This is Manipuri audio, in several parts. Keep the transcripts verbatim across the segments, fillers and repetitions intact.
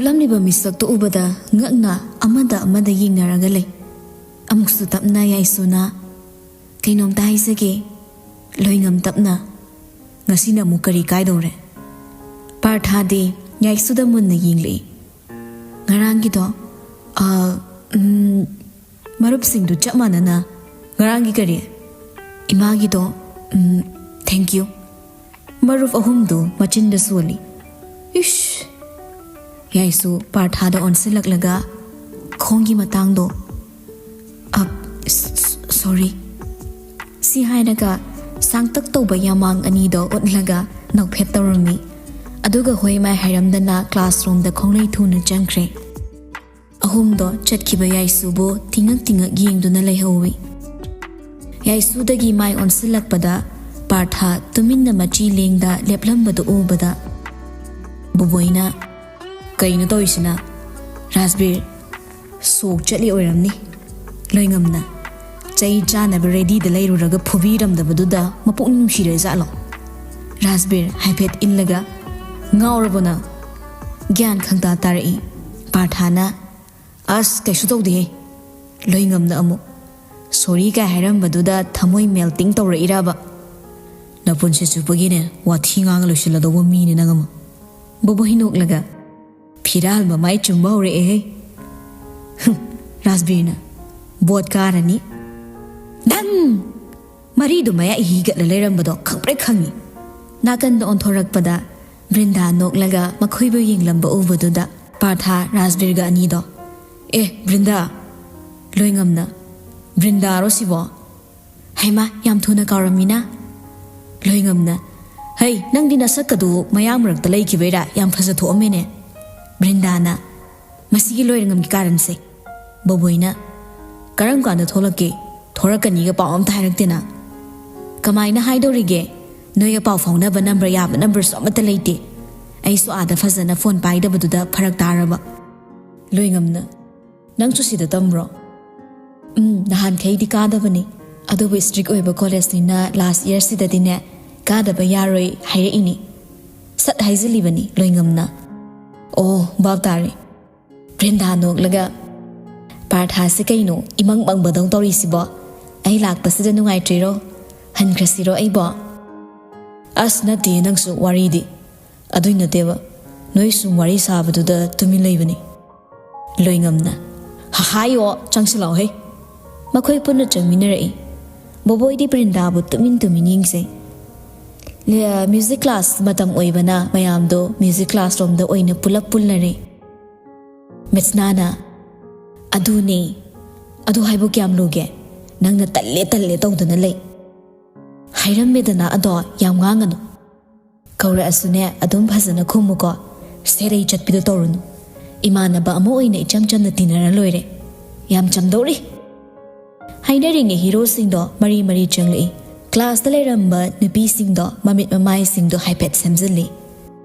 ꯂꯝꯂꯤꯕ ꯃꯤꯁꯛꯇꯨ ꯎꯕꯗ ꯉꯛꯅ ꯑꯃꯗ ꯑꯃꯗ ꯌꯦꯡꯅꯔꯒ ꯂꯩ꯫ ꯑꯃꯨꯛꯁꯨ ꯇꯞꯅ ꯌꯥꯏꯁꯨꯅ, "ꯀꯩꯅꯣꯝꯇ ꯍꯥꯏꯖꯒꯦ, ꯂꯣꯏꯉꯝ ꯇꯞꯅ, ꯉꯁꯤꯅ ꯑꯃꯨꯛ ꯀꯔꯤ ꯀꯥꯏꯗꯧꯔꯦ?" ꯄꯥꯔꯊꯥꯗꯤ ꯌꯥꯏꯁꯨꯗ ꯃꯨꯟꯅ ꯌꯦꯡꯂꯛꯏ꯫ "ꯉꯔꯥꯡꯒꯤꯗꯣ, ꯑ, ꯎꯝ, ꯃꯔꯨꯞꯁꯤꯡꯗꯨ ꯆꯞ ꯃꯥꯟꯅꯅ, ꯉꯔꯥꯡꯒꯤ ꯀꯔꯤ? ꯏꯃꯥꯒꯤꯗꯣ, ꯎꯝ, thank you." ꯃꯔꯨꯞ ꯑꯍꯨꯝꯗꯨ ꯃꯆꯤꯟꯗ ꯁꯣꯜꯂꯤ꯫ "ꯏꯁ!" ꯌꯥꯏꯁꯨ ꯄꯥꯔꯊꯥꯗ ꯑꯣꯟꯁꯤꯜꯂꯛꯂꯒ, "ꯈꯣꯡꯒꯤ ꯃꯇꯥꯡꯗꯣ, ꯑꯞ, ꯁ-, ꯁ-, sorry," ꯁꯤ ꯍꯥꯏꯔꯒ ꯁꯥꯡꯇꯛ ꯇꯧꯕ ꯌꯥꯃꯥꯡ ꯑꯅꯤꯗꯣ ꯎꯠꯂꯒ ꯅꯣꯛꯐꯦꯠ ꯇꯧꯔꯝꯃꯤ꯫ ꯑꯗꯨꯒ ꯍꯣꯏ ꯃꯥꯏ ꯍꯥꯏꯔꯝꯗꯅ ꯀ꯭ꯂꯥꯁꯔꯨꯝꯗ ꯈꯣꯡꯂꯩ ꯊꯨꯅ ꯆꯪꯈ꯭ꯔꯦ꯫ ꯑꯍꯨꯝꯗꯣ ꯆꯠꯈꯤꯕ ꯌꯥꯏꯁꯨꯕꯨ ꯊꯤꯉꯛ ꯊꯤꯉꯛ ꯌꯦꯡꯗꯨꯅ ꯂꯩꯍꯧꯏ꯫ ꯌꯥꯏꯁꯨꯗꯒꯤ ꯃꯥꯏ ꯑꯣꯟꯁꯤꯜꯂꯛꯄꯗ ꯄꯥꯔꯊ ꯇꯨꯃꯤꯟꯅ ꯃꯆꯤ ꯂꯦꯡꯗ ꯂꯦꯞꯂꯝꯕꯗꯨ ꯎꯕꯗ ꯕꯣꯕꯣꯏꯅ, "ꯀꯩꯅꯣ ꯇꯧꯔꯤꯁꯤꯅ? ꯔꯥꯖꯕꯤꯔ, ꯁꯣꯛ ꯆꯠꯂꯤ ꯑꯣꯏꯔꯝꯅꯤ꯫ ꯂꯣꯏꯉꯝꯅ ꯆꯩ ꯆꯥꯅꯕ ꯔꯦꯗꯤꯗ ꯂꯩꯔꯨꯔꯒ ꯐꯨꯕꯤꯔꯝꯗꯕꯗꯨꯗ ꯃꯄꯨꯛꯅꯤꯡ ꯅꯨꯡꯁꯤꯔꯦ ꯖꯥꯠꯂꯣ?" ꯔꯥꯖꯕꯤꯔ ꯍꯥꯏꯐꯦꯠ ꯏꯜꯂꯒ, "ꯉꯥꯎꯔꯕꯣ ꯅꯪ?" ꯒ꯭ꯌꯥꯟ ꯈꯪꯇꯥ ꯇꯥꯔꯛꯏ꯫ ꯄꯥꯔꯊꯥꯅ, "ꯑꯁ, ꯀꯩꯁꯨ ꯇꯧꯗꯦꯍꯦ꯫" ꯂꯣꯏꯉꯝꯅ ꯑꯃꯨꯛ, "ꯁꯣꯔꯤ ꯀꯥꯏ ꯍꯥꯏꯔꯝꯕꯗꯨꯗ ꯊꯃꯣꯏ ꯃꯦꯜꯇꯤꯡ ꯇꯧꯔꯛꯏꯔꯕ? ꯅꯄꯨꯟꯁꯤ ꯆꯨꯞꯄꯒꯤꯅꯦ ꯋꯥꯊꯤ ꯉꯥꯡꯉ ꯂꯣꯏꯁꯤꯜꯂꯗꯧꯕ ꯃꯤꯅꯦ ꯅꯪ ꯑꯃ꯫" ꯕꯣꯕꯣꯏ ꯅꯣꯛꯂꯒ, "ꯐꯤꯔꯥꯜ ꯃꯃꯥꯏ ꯆꯨꯝꯕ ꯍꯧꯔꯛꯑꯦꯍꯦ꯫" ꯍꯨꯝ, ꯔꯥꯖꯕꯤꯔꯅ, "ꯕꯣꯠ ꯀꯥꯔꯅꯤ꯫" ꯗꯪ! ꯃꯔꯤꯗꯨ ꯃꯌꯥ ꯏꯍꯤꯒꯠꯂ ꯂꯩꯔꯝꯕꯗꯣ ꯈꯪꯄ꯭ꯔꯦꯛ ꯈꯪꯉꯤ꯫ ꯅꯥꯀꯟꯗ ꯑꯣꯟꯊꯣꯔꯛꯄꯗ ꯕ꯭ꯔꯤꯟꯗꯥ ꯅꯣꯛꯂꯒ ꯃꯈꯣꯏꯕꯨ ꯌꯦꯡꯂꯝꯕ ꯎꯕꯗꯨꯗ ꯄꯥꯔꯊ ꯔꯥꯖꯕꯤꯔꯒ ꯑꯅꯤꯗꯣ, "ꯑꯦ, ꯕ꯭ꯔꯤꯟꯗꯥ!" ꯂꯣꯏꯉꯝꯅ, "ꯕ꯭ꯔꯤꯟꯗꯥꯔꯣ ꯁꯤꯕꯣ? ꯍꯩꯃꯥ, ꯌꯥꯝ ꯊꯨꯅ ꯀꯥꯎꯔꯝꯃꯤꯅ?" ꯂꯣꯏꯉꯝꯅ, "ꯍꯩ, ꯅꯪꯗꯤ ꯅꯁꯛꯀꯗꯨ ꯃꯌꯥꯝ ꯃꯔꯛꯇ ꯂꯩꯈꯤꯕꯩꯔꯥ ꯌꯥꯝ ꯐꯖꯊꯣꯛꯑꯝꯃꯦꯅꯦ?" ꯕ꯭ꯔꯤꯟꯗꯥꯅ, "ꯃꯁꯤꯒꯤ ꯂꯣꯏꯔꯉꯝꯒꯤ ꯀꯥꯔꯟꯁꯦ꯫" ꯕꯣꯕꯣꯏꯅ, "ꯀꯔꯝ ꯀꯥꯟꯗ ꯊꯣꯛꯂꯛꯀꯦ? ꯊꯣꯔꯛꯀꯅꯤꯒ ꯄꯥꯎ ꯑꯝꯇ ꯍꯥꯏꯔꯛꯇꯦꯅ꯫" "ꯀꯃꯥꯏꯅ ꯍꯥꯏꯗꯧꯔꯤꯒꯦ? ꯅꯣꯏꯒ ꯄꯥꯎ ꯐꯥꯎꯅꯕ ꯅꯝꯕꯔ ꯌꯥꯕ ꯅꯝꯕꯔꯁꯨ ꯑꯃꯠꯇ ꯂꯩꯇꯦ꯫ ꯑꯩꯁꯨ ꯑꯥꯗ ꯐꯖꯅ ꯐꯣꯟ ꯄꯥꯏꯗꯕꯗꯨꯗ ꯐꯔꯛ ꯇꯥꯔꯕ꯫" ꯂꯣꯏꯉꯝꯅ, "ꯅꯪꯁꯨ ꯁꯤꯗ ꯇꯝꯕ꯭ꯔꯣ?" "ꯎꯝ, ꯅꯍꯥꯟꯈꯩꯗꯤ ꯀꯥꯗꯕꯅꯤ, ꯑꯗꯨꯕꯨ ꯏꯁꯇ꯭ꯔꯤꯛ ꯑꯣꯏꯕ ꯀꯣꯂꯦꯖꯅꯤꯅ ꯂꯥꯁ ꯏꯌꯥꯔꯁꯤꯗꯗꯤꯅꯦ ꯀꯥꯗꯕ ꯌꯥꯔꯣꯏ ꯍꯥꯏꯔꯛꯏꯅꯤ꯫" ꯁꯠ ꯍꯥꯏꯖꯤꯜꯂꯤꯕꯅꯤ ꯂꯣꯏꯉꯝꯅ꯫ ꯑꯣ, ꯚꯥꯞ ꯇꯥꯔꯦ꯫ ꯕ꯭ꯔꯤꯟꯗꯥ ꯅꯣꯛꯂꯒ, "ꯄꯥꯔꯊꯥꯁꯤ ꯀꯩꯅꯣ ꯏꯃꯪ ꯃꯪꯕꯗꯧ ꯇꯧꯔꯤꯁꯤꯕꯣ? ꯑꯩ ꯂꯥꯛꯄꯁꯤꯗ ꯅꯨꯡꯉꯥꯏꯇ꯭ꯔꯤꯔꯣ? ꯍꯟꯈ꯭ꯔꯁꯤꯔꯣ ꯑꯩꯕꯣ?" "ꯑꯁ, ꯅꯠꯇꯦ, ꯅꯪꯁꯨ ꯋꯥꯔꯤꯗꯤ꯫ ꯑꯗꯨꯏ ꯅꯠꯇꯦꯕ, ꯅꯣꯏ ꯁꯨꯝ ꯋꯥꯔꯤ ꯁꯥꯕꯗꯨꯗ ꯇꯨꯃꯤꯟ ꯂꯩꯕꯅꯤ꯫" ꯂꯣꯏꯉꯝꯅ, "ꯍꯍꯥꯏꯌꯣ, ꯆꯪꯁꯤꯜꯂꯛꯑꯣꯍꯦ꯫" ꯃꯈꯣꯏ ꯄꯨꯟꯅ ꯆꯪꯃꯤꯟꯅꯔꯛꯏ꯫ ꯕꯣꯕꯣꯏꯗꯤ ꯕ꯭ꯔꯤꯟꯗꯥꯕꯨ ꯇꯨꯃꯤꯟ ꯇꯨꯃꯤꯟ ꯌꯦꯡꯖꯩ꯫ ꯂ-, ꯃ꯭ꯌꯨꯖꯤꯛ ꯀ꯭ꯂꯥꯁ ꯃꯇꯝ ꯑꯣꯏꯕꯅ ꯃꯌꯥꯝꯗꯣ ꯃ꯭ꯌꯨꯖꯤꯛ ꯀ꯭ꯂꯥꯁ ꯔꯣꯝꯗ ꯑꯣꯏꯅ ꯄꯨꯂꯞ ꯄꯨꯜꯂꯔꯦ꯫ ꯃꯤꯠꯁꯅꯥꯅ, "ꯑꯗꯨꯅꯦ, ꯑꯗꯨ ꯍꯥꯏꯕꯨ ꯀꯌꯥꯝ ꯂꯨꯒꯦ? ꯅꯪꯅ ꯇꯜꯂꯦ ꯇꯜꯂꯦ ꯇꯧꯗꯨꯅ ꯂꯩ꯫ ꯍꯥꯏꯔꯝꯃꯦꯗꯅ ꯑꯗꯣ ꯌꯥꯝ ꯉꯥꯡꯒꯅꯨ꯫ ꯀꯧꯔꯛꯑꯁꯨꯅꯦ ꯑꯗꯨꯝ ꯐꯖꯅ ꯈꯨꯝꯃꯨꯀꯣ꯫ ꯁꯦꯔꯩ ꯆꯠꯄꯤꯗꯣ ꯇꯧꯔꯨꯅꯨ꯫ ꯏꯃꯥꯟꯅꯕ ꯑꯃ ꯑꯣꯏꯅ ꯏꯆꯝ ꯆꯝꯅ ꯇꯤꯟꯅꯔ ꯂꯣꯏꯔꯦ꯫ ꯌꯥꯝ ꯆꯝꯗꯧꯔꯤ꯫" ꯍꯥꯏꯅꯔꯤꯉꯩ ꯍꯤꯔꯣꯁꯤꯡꯗꯣ ꯃꯔꯤ ꯃꯔꯤ ꯆꯪꯂꯛꯏ꯫ ꯀ꯭ꯂꯥꯁꯇ ꯂꯩꯔꯝꯕ ꯅꯨꯄꯤꯁꯤꯡꯗꯣ ꯃꯃꯤꯠ ꯃꯃꯥꯏꯁꯤꯡꯗꯣ ꯍꯥꯏꯐꯦꯠ ꯁꯦꯝꯖꯤꯜꯂꯤ꯫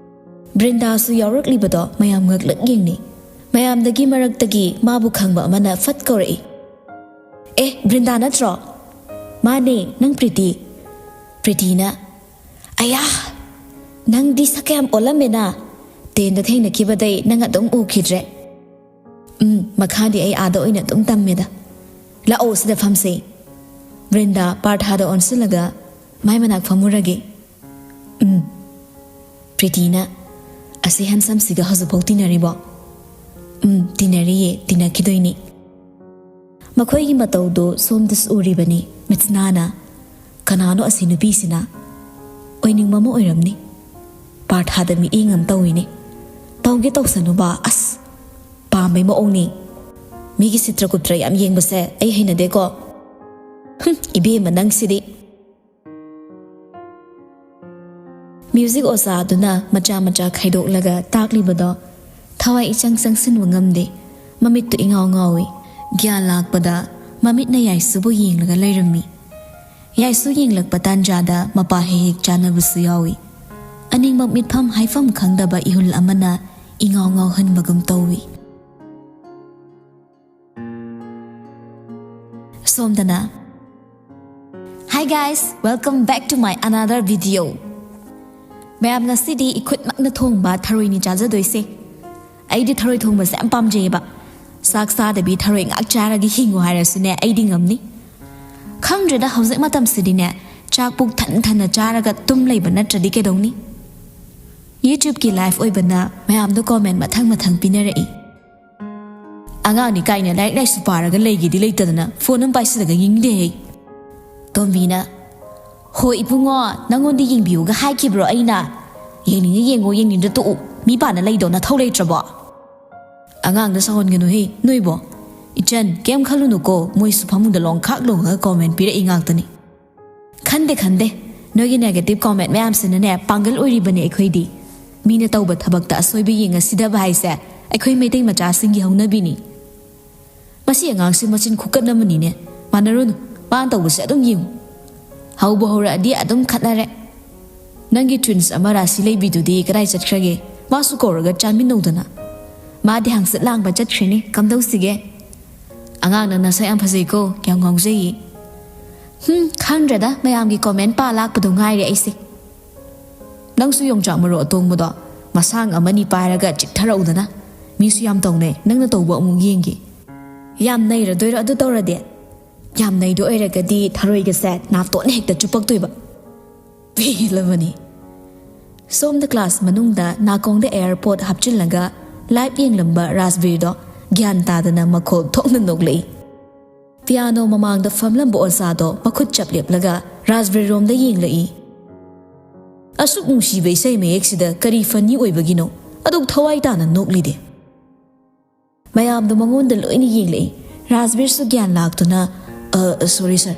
ꯕ꯭ꯔꯤꯟꯗꯥꯁꯨ ꯌꯥꯎꯔꯛꯂꯤꯕꯗꯣ ꯃꯌꯥꯝ ꯉꯛꯂꯛ ꯌꯦꯡꯅꯩ꯫ ꯃꯌꯥꯝꯗꯒꯤ ꯃꯔꯛꯇꯒꯤ ꯃꯥꯕꯨ ꯈꯪꯕ ꯑꯃꯅ ꯐꯠ ꯀꯧꯔꯛꯏ꯫ "ꯑꯦ, ꯕ꯭ꯔꯤꯟꯗꯥ ꯅꯠꯇ꯭ꯔꯣ?" "ꯃꯥꯅꯦ, ꯅꯪ ꯄ꯭ꯔꯤꯇꯤ?" ꯄ꯭ꯔꯤꯇꯤꯅ, "ꯑꯌꯥ, ꯅꯪꯗꯤ ꯁꯛ ꯀꯌꯥꯝ ꯑꯣꯜꯂꯝꯃꯦꯅ꯫ ꯇꯦꯟꯗ ꯊꯦꯡꯅꯈꯤꯕꯗꯩ ꯅꯪ ꯑꯗꯨꯝ ꯎꯈꯤꯗ꯭ꯔꯦ꯫" "ꯎꯝ, ꯃꯈꯥꯗꯤ ꯑꯩ ꯑꯥꯗ ꯑꯣꯏꯅ ꯑꯗꯨꯝ ꯇꯝꯃꯦꯗ꯫ ꯂꯥꯛꯑꯣ, ꯁꯤꯗ ꯐꯝꯁꯦ꯫" ꯕ꯭ꯔꯤꯟꯗꯥ ꯄꯥꯔꯊꯥꯗ ꯑꯣꯟꯁꯤꯜꯂꯒ, "ꯃꯥꯏ ꯃꯅꯥꯛ ꯐꯝꯃꯨꯔꯒꯦ꯫" "ꯎꯝ꯫" ꯄ꯭ꯔꯤꯇꯤꯅ, "ꯑꯁꯤ ꯍꯦꯟꯁꯝꯁꯤꯒ ꯍꯧꯖꯤꯛꯐꯥꯎ ꯇꯤꯟꯅꯔꯤꯕꯣ?" "ꯎꯝ, ꯇꯤꯟꯅꯔꯤꯌꯦ, ꯇꯤꯟꯅꯈꯤꯗꯣꯏꯅꯤ꯫" ꯃꯈꯣꯏꯒꯤ ꯃꯇꯧꯗꯨ ꯁꯣꯝꯗꯁꯨ ꯎꯔꯤꯕꯅꯤ꯫ ꯃꯤꯠꯁꯅꯥꯅ, "ꯀꯅꯥꯅꯣ ꯑꯁꯤ ꯅꯨꯄꯤꯁꯤꯅ? ꯑꯣꯏꯅꯤꯡꯕ ꯑꯃ ꯑꯣꯏꯔꯝꯅꯤ꯫ ꯄꯥꯔꯊꯥꯗ ꯃꯤꯠꯌꯦꯡ ꯑꯃ ꯇꯧꯏꯅꯦ꯫ ꯇꯧꯒꯦ ꯇꯧꯁꯅꯨꯕ, ꯑꯁ, ꯄꯥꯝꯕꯩ ꯃꯑꯣꯡꯅꯤ꯫ ꯃꯤꯒꯤ ꯁꯤꯇ꯭ꯔꯀꯨꯇ꯭ꯔ ꯌꯥꯝ ꯌꯦꯡꯕꯁꯦ ꯑꯩ ꯍꯩꯅꯗꯦꯀꯣ꯫ ꯍꯨꯝ, ꯏꯕꯦꯝꯃ ꯅꯪꯁꯤꯗꯤ꯫" ꯃ꯭ꯌꯨꯖꯤꯛ ꯑꯣꯖꯥꯗꯨꯅ ꯃꯆꯥ ꯃꯆꯥ ꯈꯥꯏꯗꯣꯛꯂꯒ ꯇꯥꯛꯂꯤꯕꯗꯣ ꯊꯋꯥꯏ ꯏꯆꯪ ꯆꯪꯁꯤꯟꯕ ꯉꯝꯗꯦ꯫ ꯃꯃꯤꯠꯇꯨ ꯏꯉꯥꯎ ꯉꯥꯎꯏ꯫ ꯒ꯭ꯌꯥꯟ ꯂꯥꯛꯄꯗ ꯃꯃꯤꯠꯅ ꯌꯥꯏꯁꯨꯕꯨ ꯌꯦꯡꯂꯒ ꯂꯩꯔꯝꯃꯤ꯫ ꯌꯥꯏꯁꯨ ꯌꯦꯡꯂꯛꯄ ꯇꯥꯟꯖꯥꯗ ꯃꯄꯥ ꯍꯦꯛ ꯍꯦꯛ ꯆꯥꯟꯅꯕꯁꯨ ꯌꯥꯎꯏ꯫ ꯑꯅꯤꯃꯛ ꯃꯤꯠꯐꯝ ꯍꯥꯏꯐꯝ ꯈꯪꯗꯕ ꯏꯍꯨꯜ ꯑꯃꯅ ꯏꯉꯥꯎ ꯉꯥꯎꯍꯟꯕꯒꯨꯝ ꯇꯧꯏ꯫ ꯁꯣꯝꯗꯅ, Hi guys, welcome back to my another video. ꯃꯌꯥꯝ, ꯉꯁꯤꯗꯤ ꯏꯈꯨꯠꯃꯛꯅ ꯊꯣꯡꯕ ꯊꯔꯣꯏꯅꯤ ꯆꯥꯖꯗꯣꯏꯁꯦ꯫ ꯑꯩꯗꯤ ꯊꯔꯣꯏ ꯊꯣꯡꯕꯁꯦ ꯌꯥꯝ ꯄꯥꯝꯖꯩꯌꯦꯕ꯫ ꯆꯥꯛ ꯆꯥꯗꯕꯤ ꯊꯔꯣꯏ ꯉꯥꯛ ꯆꯥꯔꯒ ꯍꯤꯡꯉꯨ ꯍꯥꯏꯔꯁꯨꯅꯦ, ꯑꯩꯗꯤ ꯉꯝꯅꯤ꯫ ꯈꯪꯗ꯭ꯔꯦꯗ, ꯍꯧꯖꯤꯛ ꯃꯇꯝꯁꯤꯗꯤꯅꯦ, ꯆꯥꯛ ꯄꯨꯛ ꯊꯟ ꯊꯟꯅ ꯆꯥꯔꯒ ꯇꯨꯝ ꯂꯩꯕ ꯅꯠꯇ꯭ꯔꯗꯤ ꯀꯩꯗꯧꯅꯤ? YouTubeꯀꯤ live ꯑꯣꯏꯕꯅ ꯃꯌꯥꯝꯗꯣ comment ꯃꯊꯪ ꯃꯊꯪ ꯄꯤꯅꯔꯛꯏ꯫ "ꯑꯉꯥꯡꯅꯤ ꯀꯥꯏꯅ ꯂꯥꯏꯔꯤꯛ ꯂꯥꯏꯁꯨ ꯄꯥꯔꯒ ꯂꯩꯒꯦꯗꯤ ꯂꯩꯇꯗꯅ phone ꯑꯃ ꯄꯥꯏꯁꯤꯜꯂꯒ ꯌꯦꯡꯗꯦꯍꯦ꯫" ꯇꯣꯝꯕꯤꯅ, "ꯍꯣ ꯏꯕꯨꯡꯉꯣ, ꯅꯪꯉꯣꯟꯗ ꯌꯦꯡꯕꯤꯌꯨꯒ ꯍꯥꯏꯈꯤꯕ꯭ꯔꯣ ꯑꯩꯅ? ꯌꯦꯡꯅꯤꯡꯉꯤ ꯌꯦꯡꯉꯣ, ꯌꯦꯡꯅꯤꯡꯗ꯭ꯔ ꯇꯣꯛꯎ꯫ ꯃꯤ ꯄꯥꯟꯅ ꯂꯩꯗꯧ ꯅꯊꯧ ꯂꯩꯇ꯭ꯔꯕꯣ?" "ꯑꯉꯥꯡꯗ ꯁꯥꯎꯍꯟꯒꯅꯨꯍꯦ ꯅꯣꯏꯕꯣ꯫" "ꯏꯆꯟ, ꯀꯩꯝ ꯈꯜꯂꯨꯅꯨꯀꯣ, ꯃꯣꯏꯁꯨ ꯐꯃꯨꯡꯗ ꯂꯣꯡꯈꯥꯛ ꯂꯣꯡꯉꯒ comment ꯄꯤꯔꯛꯏ ꯉꯥꯛꯇꯅꯤ꯫" "ꯈꯟꯗꯦ, ꯈꯟꯗꯦ꯫ ꯅꯣꯏꯒꯤ negative comment ꯃꯌꯥꯝꯁꯤꯅꯅꯦ, ꯄꯥꯡꯒꯜ ꯑꯣꯏꯔꯤꯕꯅꯦ ꯑꯩꯈꯣꯏꯗꯤ꯫ ꯃꯤꯅ ꯇꯧꯕ ꯊꯕꯛꯇ ꯑꯁꯣꯏꯕ ꯌꯦꯡꯉ ꯁꯤꯗꯕ ꯍꯥꯏꯁꯦ ꯑꯩꯈꯣꯏ ꯃꯩꯇꯩ ꯃꯆꯥꯁꯤꯡꯒꯤ ꯍꯧꯅꯕꯤꯅꯤ꯫" "ꯃꯁꯤ ꯑꯉꯥꯡꯁꯤ ꯃꯆꯤꯟ ꯈꯨꯀꯟ ꯑꯃꯅꯤꯅꯦ꯫ ꯃꯥꯟꯅꯔꯨꯅꯨ, ꯃꯥꯅ ꯇꯧꯕꯁꯦ ꯑꯗꯨꯝ ꯌꯦꯡꯉꯨ꯫ ꯍꯧꯕ ꯍꯧꯔꯛꯑꯗꯤ ꯑꯗꯨꯝ ꯈꯠꯅꯔꯦ꯫" "ꯅꯪꯒꯤ twins ꯑꯃ ꯔꯥꯁꯤ ꯂꯩꯕꯤꯗꯨꯗꯤ ꯀꯗꯥꯏ ꯆꯠꯈ꯭ꯔꯒꯦ? ꯃꯥꯁꯨ ꯀꯧꯔꯒ ꯆꯥꯃꯤꯟꯅꯧꯗꯅ꯫" "ꯃꯥꯗꯤ ꯍꯪꯆꯤꯠ ꯂꯥꯡꯕ ꯆꯠꯈ꯭ꯔꯦꯅꯦ, ꯀꯝꯗꯧꯁꯤꯒꯦ?" "ꯑꯉꯥꯡ ꯅꯪ ꯅꯁꯛ ꯌꯥꯝ ꯐꯖꯩꯀꯣ, ꯌꯥꯝ ꯉꯥꯎꯖꯩꯌꯦ꯫" "ꯍꯨꯝ, ꯈꯪꯗ꯭ꯔꯦꯗ, ꯃꯌꯥꯝꯒꯤ comment ꯄꯥ ꯂꯥꯛꯄꯗꯣ ꯉꯥꯏꯔꯦ ꯑꯩꯁꯦ꯫" "ꯅꯪꯁꯨ ꯌꯣꯡꯆꯥꯛ ꯃꯔꯨ ꯑꯇꯣꯡꯕꯗꯣ ꯃꯁꯥꯡ ꯑꯃꯅꯤ ꯄꯥꯏꯔꯒ ꯆꯤꯛꯊꯔꯛꯎꯗꯅ꯫ ꯃꯤꯁꯨ ꯌꯥꯝ ꯇꯧꯅꯩ, ꯅꯪꯅ ꯇꯧꯕ ꯑꯃꯨꯛ ꯌꯦꯡꯒꯦ꯫" "ꯌꯥꯝ ꯅꯩꯔꯗꯣꯏꯔꯣ ꯑꯗꯨ ꯇꯧꯔꯗꯤ?" "ꯌꯥꯝ ꯅꯩꯗꯣ ꯑꯣꯏꯔꯒꯗꯤ ꯊꯔꯣꯏꯒꯁꯦ ꯅꯥꯇꯣꯟ ꯍꯦꯛꯇ ꯆꯨꯞꯄꯛꯇꯣꯏꯕ꯫" ꯄꯦꯜꯂꯕꯅꯤ꯫ ꯁꯣꯝꯗ class ꯃꯅꯨꯡꯗ ꯅꯥꯀꯣꯡꯗ AirPod ꯍꯥꯞꯆꯤꯜꯂꯒ live ꯌꯦꯡꯂꯝꯕ ꯔꯥꯖꯕꯤꯔꯗꯣ ꯒ꯭ꯌꯥꯟ ꯇꯥꯗꯅ ꯃꯈꯣꯜ ꯊꯣꯛꯅ ꯅꯣꯛꯂꯛꯏ꯫ Piano ꯃꯃꯥꯡꯗ ꯐꯝꯂꯝꯕ ꯑꯣꯖꯥꯗꯣ ꯃꯈꯨꯠ ꯆꯞ ꯂꯦꯞꯂꯒ ꯔꯥꯖꯕꯤꯔꯔꯣꯝꯗ ꯌꯦꯡꯂꯛꯏ꯫ "ꯑꯁꯨꯛ ꯅꯨꯡꯁꯤꯕ ꯏꯁꯩ ꯃꯌꯦꯛꯁꯤꯗ ꯀꯔꯤ funny ꯑꯣꯏꯕꯒꯤꯅꯣ? ꯑꯗꯨꯛ ꯊꯋꯥꯏ ꯇꯥꯅ ꯅꯣꯛꯂꯤꯗꯤ?" ꯃꯌꯥꯝꯗꯣ ꯃꯉꯣꯟꯗ ꯂꯣꯏꯅ ꯌꯦꯡꯂꯛꯏ꯫ ꯔꯥꯖꯕꯤꯔꯁꯨ ꯒ꯭ꯌꯥꯟ ꯂꯥꯛꯇꯨꯅ, "ꯑ, sorry sir꯫"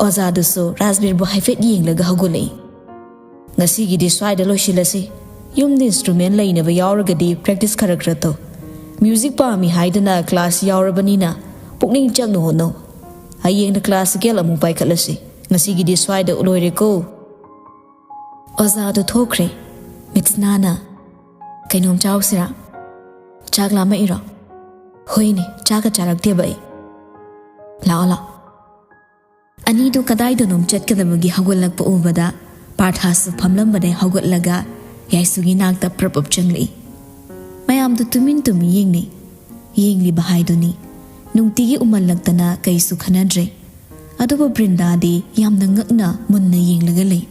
ꯑꯣꯖꯥꯗꯨꯁꯨ ꯔꯥꯖꯕꯤꯔꯕꯨ ꯍꯥꯏꯐꯦꯠ ꯌꯦꯡꯂꯒ ꯍꯧꯒꯠꯂꯛꯏ꯫ "ꯉꯁꯤꯒꯤꯗꯤ ꯁ꯭ꯋꯥꯏꯗ ꯂꯣꯏꯁꯤꯜꯂꯁꯤ꯫ ꯌꯨꯝꯗ instrument ꯂꯩꯅꯕ ꯌꯥꯎꯔꯒꯗꯤ practice ꯈꯔ ꯈꯔ ꯇꯧ꯫ Music ꯄꯥꯝꯃꯤ ꯍꯥꯏꯗꯨꯅ class ꯌꯥꯎꯔꯕꯅꯤꯅ ꯄꯨꯛꯅꯤꯡ ꯆꯪꯅ ꯍꯣꯠꯅꯧ꯫ ꯍꯌꯦꯡꯅ classical ꯑꯃꯨꯛ ꯄꯥꯏꯈꯠꯂꯁꯤ꯫ ꯉꯁꯤꯒꯤꯗꯤ ꯁ꯭ꯋꯥꯏꯗ ꯂꯣꯏꯔꯦꯀꯣ꯫" ꯑꯣꯖꯥꯗꯨ ꯊꯣꯛꯈ꯭ꯔꯦ꯫ ꯃꯤꯠꯁꯅꯥꯅ, "ꯀꯩꯅꯣꯝ ꯆꯥꯎꯁꯤꯔꯥ? ꯆꯥꯛ ꯂꯥꯝꯃꯛꯏꯔꯣ?" "ꯍꯣꯏꯅꯦ, ꯆꯥꯛꯀ ꯆꯥꯔꯛꯇꯦꯕ ꯑꯩ꯫ ꯂꯥꯛꯑꯣ, ꯂꯥꯛꯑꯣ꯫" ꯑꯅꯤꯗꯨ ꯀꯗꯥꯏꯗꯅꯣꯝ ꯆꯠꯀꯗꯕꯒꯤ ꯍꯧꯒꯠꯂꯛꯄ ꯎꯕꯗ ꯄꯥꯔꯊꯥꯁꯨ ꯐꯝꯂꯝꯕꯗꯩ ꯍꯧꯒꯠꯂꯒ ꯌꯥꯏꯁꯨꯒꯤ ꯅꯥꯛꯇ ꯄ꯭ꯔꯞ ꯄ꯭ꯔꯞ ꯆꯪꯂꯛꯏ꯫ ꯃꯌꯥꯝ ꯃꯌꯥꯝꯗꯨ ꯇꯨꯃꯤꯟ ꯇꯨꯃꯤꯟ ꯌꯦꯡꯅꯩ꯫ ꯌꯦꯡꯂꯤꯕ ꯍꯥꯏꯗꯨꯅꯤ꯫ ꯅꯨꯡꯇꯤꯒꯤ ꯎꯃꯜꯂꯛꯇꯅ ꯀꯩꯁꯨ ꯈꯟꯅꯗ꯭ꯔꯦ꯫ ꯑꯗꯨꯕꯨ ꯕ꯭ꯔꯤꯟꯗꯥꯗꯤ ꯌꯥꯝꯅ ꯉꯛꯅ ꯃꯨꯟꯅ ꯌꯦꯡꯂꯒ ꯂꯩ꯫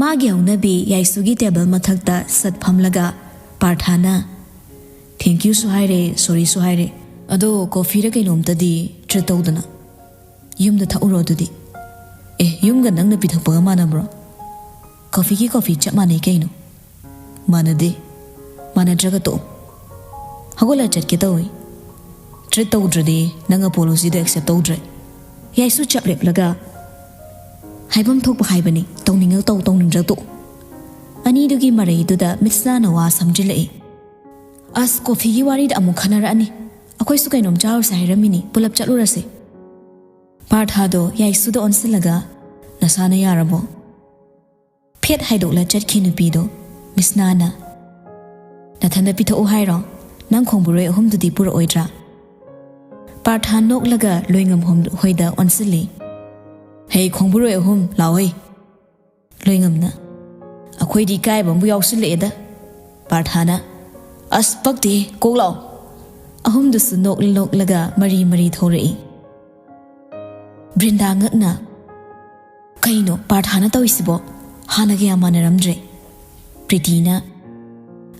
ꯃꯥꯒꯤ ꯍꯧꯅꯕꯤ ꯌꯥꯏꯁꯨꯒꯤ ꯇꯦꯕꯜ ꯃꯊꯛꯇ ꯁꯠ ꯐꯝꯂꯒ ꯄꯥꯔꯊꯥꯅ "Thank youꯁꯨ ꯍꯥꯏꯔꯦ, sorryꯁꯨ ꯍꯥꯏꯔꯦ꯫ ꯑꯗꯣ ꯀꯣꯐꯤꯔ ꯀꯩꯅꯣꯝꯇꯗꯤ treat ꯇꯧꯗꯅ꯫ ꯌꯨꯝꯗ ꯊꯛꯎꯔꯣ ꯑꯗꯨꯗꯤ꯫ ꯑꯦ, ꯌꯨꯝꯒ ꯅꯪꯅ ꯄꯤꯊꯛꯄꯒ ꯃꯥꯟꯅꯕ꯭ꯔꯣ? ꯀꯣꯐꯤꯒꯤ ꯀꯣꯐꯤ ꯆꯞ ꯃꯥꯟꯅꯩ ꯀꯩꯅꯣ꯫ ꯃꯥꯟꯅꯗꯦ꯫ ꯃꯥꯟꯅꯗ꯭ꯔꯒ ꯇꯣꯛꯑꯣ꯫ ꯍꯧꯒꯠꯂ ꯆꯠꯀꯦ ꯇꯧꯏ꯫ Treat ꯇꯧꯗ꯭ꯔꯗꯤ ꯅꯪ apologyꯗꯣ accept ꯇꯧꯗ꯭ꯔꯦ꯫ ꯌꯥꯏꯁꯨ ꯆꯞ ꯂꯦꯞꯂꯒ, "ꯍꯥꯏꯐꯝ ꯊꯣꯛꯄ ꯍꯥꯏꯕꯅꯤ, ꯇꯧꯅꯤꯡꯉ ꯇꯧ, ꯇꯧꯅꯤꯡꯗ꯭ꯔ ꯇꯣꯛ"꯫ ꯑꯅꯤꯗꯨꯒꯤ ꯃꯔꯩꯗꯨꯗ ꯃꯤꯠꯁꯅꯥꯅ ꯋꯥ ꯁꯝꯖꯤꯜꯂꯛꯏ꯫ "ꯑꯁ, ꯀꯣꯐꯤꯒꯤ ꯋꯥꯔꯤꯗ ꯑꯃꯨꯛ ꯈꯟꯅꯔꯛꯑꯅꯤ꯫ ꯑꯩꯈꯣꯏꯁꯨ ꯀꯩꯅꯣꯝ ꯆꯥꯔꯨꯁꯦ ꯍꯥꯏꯔꯝꯃꯤꯅꯤ, ꯄꯨꯂꯞ ꯆꯠꯂꯨꯔꯁꯦ"꯫ ꯄꯥꯔꯊꯥꯗꯣ ꯌꯥꯏꯁꯨꯗ ꯑꯣꯟꯁꯤꯜꯂꯒ, "ꯅꯁꯥꯅ ꯌꯥꯔꯕꯣ?" ꯐꯦꯠ ꯍꯥꯏꯗꯣꯛꯂ ꯆꯠꯈꯤ ꯅꯨꯄꯤꯗꯣ꯫ ꯃꯤꯁꯅꯥꯅ, "ꯅꯊꯟꯗ ꯄꯤꯊꯣꯛꯎ ꯍꯥꯏꯔꯣ? ꯅꯪ ꯈꯣꯡꯕꯨꯔꯣꯏ ꯑꯍꯨꯝꯗꯨꯗꯤ ꯄꯨꯔꯛꯑꯣꯏꯗ꯭ꯔꯥ?" ꯄꯥꯔꯊꯥ ꯅꯣꯛꯂꯒ ꯂꯣꯏꯉꯝ ꯍꯣꯝ-, ꯍꯣꯏꯗ ꯑꯣꯟꯁꯤꯜꯂꯤ꯫ "ꯍꯦ ꯈꯣꯡꯕꯨꯔꯣꯏ ꯑꯍꯨꯝ, ꯂꯥꯎꯍꯩ!" ꯂꯣꯏꯉꯝꯅ, "ꯑꯩꯈꯣꯏꯗꯤ ꯏꯀꯥꯏꯕ ꯑꯃꯕꯨ ꯌꯥꯎꯁꯤꯜꯂꯛꯑꯦꯗ"꯫ ꯄꯥꯔꯊꯥꯅ, "ꯑꯁ ꯄꯛꯇꯦ, ꯀꯣꯛ ꯂꯥꯎ"꯫ ꯑꯍꯨꯝꯗꯨꯁꯨ ꯅꯣꯛ ꯅꯣꯛꯂꯒ ꯃꯔꯤ ꯃꯔꯤ ꯊꯣꯔꯛꯏ꯫ ꯕ꯭ꯔꯤꯟꯗꯥ ꯉꯛꯅ, "ꯀꯩꯅꯣ ꯄꯥꯔꯊꯥꯅ ꯇꯧꯔꯤꯁꯤꯕꯣ? ꯍꯥꯟꯅꯒ ꯌꯥꯝ ꯃꯥꯟꯅꯔꯝꯗ꯭ꯔꯦ"꯫ ꯄ꯭ꯔꯤꯇꯤꯅ,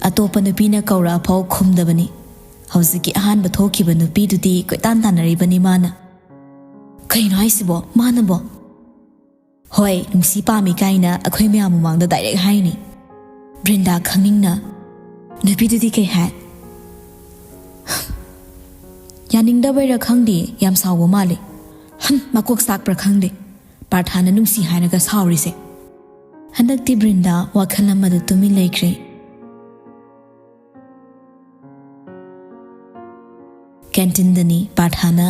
"ꯑꯇꯣꯞꯄ ꯅꯨꯄꯤꯅ ꯀꯧꯔꯛꯑꯐꯥꯎ ꯈꯨꯝꯗꯕꯅꯤ꯫ ꯍꯧꯖꯤꯛꯀꯤ ꯑꯍꯥꯟꯕ ꯊꯣꯛꯈꯤꯕ ꯅꯨꯄꯤꯗꯨꯗꯤ ꯀꯣꯏꯇꯥꯟ ꯇꯥꯟꯅꯔꯤꯕꯅꯤ ꯃꯥꯅ"꯫ "ꯀꯩꯅꯣ ꯍꯥꯏꯁꯤꯕꯣ? ꯃꯥꯅꯕꯣ?" "ꯍꯣꯏ, ꯅꯨꯡꯁꯤ ꯄꯥꯝꯃꯤ ꯀꯥꯏꯅ ꯑꯩꯈꯣꯏ ꯃꯌꯥꯝ ꯃꯃꯥꯡꯗ direct ꯍꯥꯏꯅꯤ"꯫ ꯕ꯭ꯔꯤꯟꯗꯥ ꯈꯪꯅꯤꯡꯅ, "ꯅꯨꯄꯤꯗꯨꯗꯤ ꯀꯩ ꯍꯥꯏ?" "ꯌꯥꯅꯤꯡꯗꯕꯩꯔꯥ ꯈꯪꯗꯦ, ꯌꯥꯝ ꯁꯥꯎꯕ ꯃꯥꯜꯂꯦ"꯫ "ꯍꯝ, ꯃꯀꯣꯛ ꯆꯥꯛꯄ꯭ꯔꯥ ꯈꯪꯗꯦ, ꯄꯥꯔꯊꯥꯅ ꯅꯨꯡꯁꯤ ꯍꯥꯏꯔꯒ ꯁꯥꯎꯔꯤꯁꯦ"꯫ ꯍꯟꯗꯛꯇꯤ ꯕ꯭ꯔꯤꯟꯗꯥ ꯋꯥꯈꯜ ꯑꯃꯗ ꯇꯨꯃꯤꯟ ꯂꯩꯈ꯭ꯔꯦ꯫ ꯀꯦꯟꯇꯤꯟꯗꯅꯤ ꯄꯥꯔꯊꯥꯅ,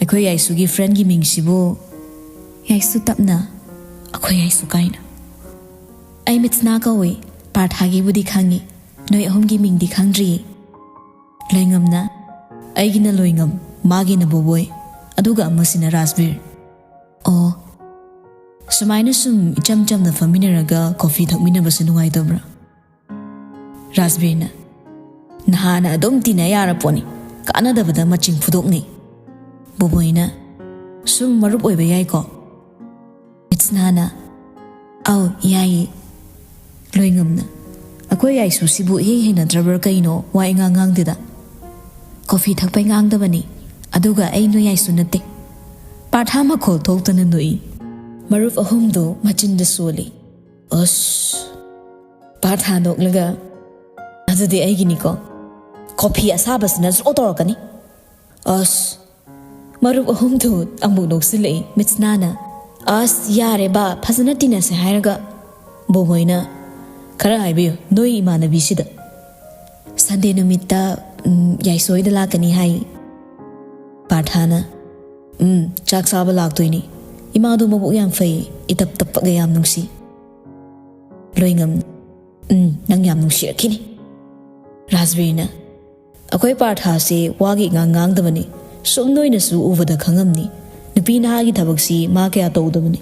"ꯑꯩꯈꯣꯏ ꯌꯥꯏꯁꯨꯒꯤ friendꯒꯤ ꯃꯤꯡꯁꯤꯕꯨ?" ꯌꯥꯏꯁꯨ ꯇꯞꯅ, "ꯑꯩꯈꯣꯏ ꯌꯥꯏꯁꯨ ꯀꯥꯏꯅ?" "ꯑꯩ ꯃꯤꯠꯁꯅꯥ ꯀꯧꯏ, ꯄꯥꯔꯊꯥꯒꯤꯕꯨꯗꯤ ꯈꯪꯉꯤ, ꯅꯣꯏ ꯑꯍꯨꯝꯒꯤ ꯃꯤꯡꯗꯤ ꯈꯪꯗ꯭ꯔꯤꯌꯦ"꯫ ꯂꯣꯏꯉꯝꯅ, "ꯑꯩꯒꯤꯅ ꯂꯣꯏꯉꯝ, ꯃꯥꯒꯤꯅ ꯕꯣꯕꯣꯏ, ꯑꯗꯨꯒ ꯑꯃꯁꯤꯅ ꯔꯥꯖꯕꯤꯔ"꯫ "ꯑꯣ, ꯁꯨꯃꯥꯏꯅ ꯁꯨꯝ ꯏꯆꯝ ꯆꯝꯅ ꯐꯝꯃꯤꯟꯅꯔꯒ ꯀꯣꯐꯤ ꯊꯛꯃꯤꯟꯅꯕꯁꯦ ꯅꯨꯡꯉꯥꯏꯇꯕ꯭ꯔꯥ?" ꯔꯥꯖꯕꯤꯔꯅ, "ꯅꯍꯥꯅ ꯑꯗꯨꯝ ꯇꯤꯟꯅ ꯌꯥꯔꯄꯣꯠꯅꯤ, ꯀꯥꯟꯅꯗꯕꯗ ꯃꯆꯤꯡ ꯐꯨꯗꯣꯛꯅꯩ꯫" ꯕꯣꯕꯣꯏꯅ, "ꯁꯨꯝ ꯃꯔꯨꯞ ꯑꯣꯏꯕ ꯌꯥꯏꯀꯣ?" ꯃꯤꯠꯁꯅꯥꯅ, "ꯑꯧ, ꯌꯥꯏꯌꯦ꯫" ꯂꯣꯏꯉꯝꯅ, "ꯑꯩꯈꯣꯏ ꯌꯥꯏꯁꯨꯁꯤꯕꯨ ꯏꯍꯩ ꯍꯩꯅꯗ꯭ꯔꯕ꯭ꯔꯥ ꯀꯩꯅꯣ, ꯋꯥ ꯏꯉꯥꯡ ꯉꯥꯡꯗꯦꯗ?" "ꯀꯣꯐꯤ ꯊꯛꯄꯩ ꯉꯥꯡꯗꯕꯅꯤ, ꯑꯗꯨꯒ ꯑꯩ ꯅꯣꯏ ꯌꯥꯏꯁꯨ ꯅꯠꯇꯦ꯫" ꯄꯥꯔꯊꯥ ꯃꯈꯣꯜ ꯊꯣꯛꯇꯅ ꯅꯣꯛꯏ꯫ ꯃꯔꯨꯞ ꯑꯍꯨꯝꯗꯨ ꯃꯆꯤꯟꯗ ꯁꯣꯜꯂꯤ꯫ "ꯑꯁ!" ꯄꯥꯔꯊꯥ ꯅꯣꯛꯂꯒ, "ꯑꯗꯨꯗꯤ ꯑꯩꯒꯤꯅꯤꯀꯣ꯫ ꯀꯣꯐꯤ ꯑꯁꯥꯕꯁꯤꯅ ꯖ꯭ꯔꯣ ꯇꯧꯔꯛꯀꯅꯤ꯫" "ꯑꯁ!" ꯃꯔꯨꯞ ꯑꯍꯨꯝꯗꯨ ꯑꯃꯨꯛ ꯅꯣꯛꯁꯤꯜꯂꯛꯏ꯫ ꯃꯤꯠꯁꯅꯥꯅ, "ꯑꯁ, ꯌꯥꯔꯦ ꯕꯥ, ꯐꯖꯅ ꯇꯤꯟꯅꯁꯦ ꯍꯥꯏꯔꯒ꯫" ꯕꯣꯕꯣꯏꯅ, "ꯈꯔ ꯍꯥꯏꯕꯤꯌꯨ ꯅꯣꯏ ꯏꯃꯥꯟꯅꯕꯤꯁꯤꯗ꯫ ꯁꯟꯗꯦ ꯅꯨꯃꯤꯠꯇ, ꯎꯝ, ꯌꯥꯏꯁꯣꯏꯗ ꯂꯥꯛꯀꯅꯤ ꯍꯥꯏ꯫" ꯄꯥꯔꯊꯥꯅ, "ꯎꯝ, ꯆꯥꯛ ꯆꯥꯕ ꯂꯥꯛꯇꯣꯏꯅꯤ꯫ ꯏꯃꯥꯗꯣ ꯃꯕꯨꯛ ꯌꯥꯝ ꯐꯩ, ꯏꯇꯞ ꯇꯞꯄꯒ ꯌꯥꯝ ꯅꯨꯡꯁꯤ꯫" ꯂꯣꯏꯉꯝ, "ꯎꯝ, ꯅꯪ ꯌꯥꯝ ꯅꯨꯡꯁꯤꯔꯛꯈꯤꯅꯤ꯫" ꯔꯥꯖꯕꯤꯔꯅ, "ꯑꯩꯈꯣꯏ ꯄꯥꯔꯊꯥꯁꯦ ꯋꯥꯒꯤ ꯏꯉꯥꯡ ꯉꯥꯡꯗꯕꯅꯤ꯫ ꯁꯨꯝ ꯅꯣꯏꯅꯁꯨ ꯎꯕꯗ ꯈꯪꯉꯝꯅꯤ꯫ ꯅꯨꯄꯤ ꯅꯍꯥꯒꯤ ꯊꯕꯛꯁꯤ ꯃꯥ ꯀꯌꯥ ꯇꯧꯗꯕꯅꯤ꯫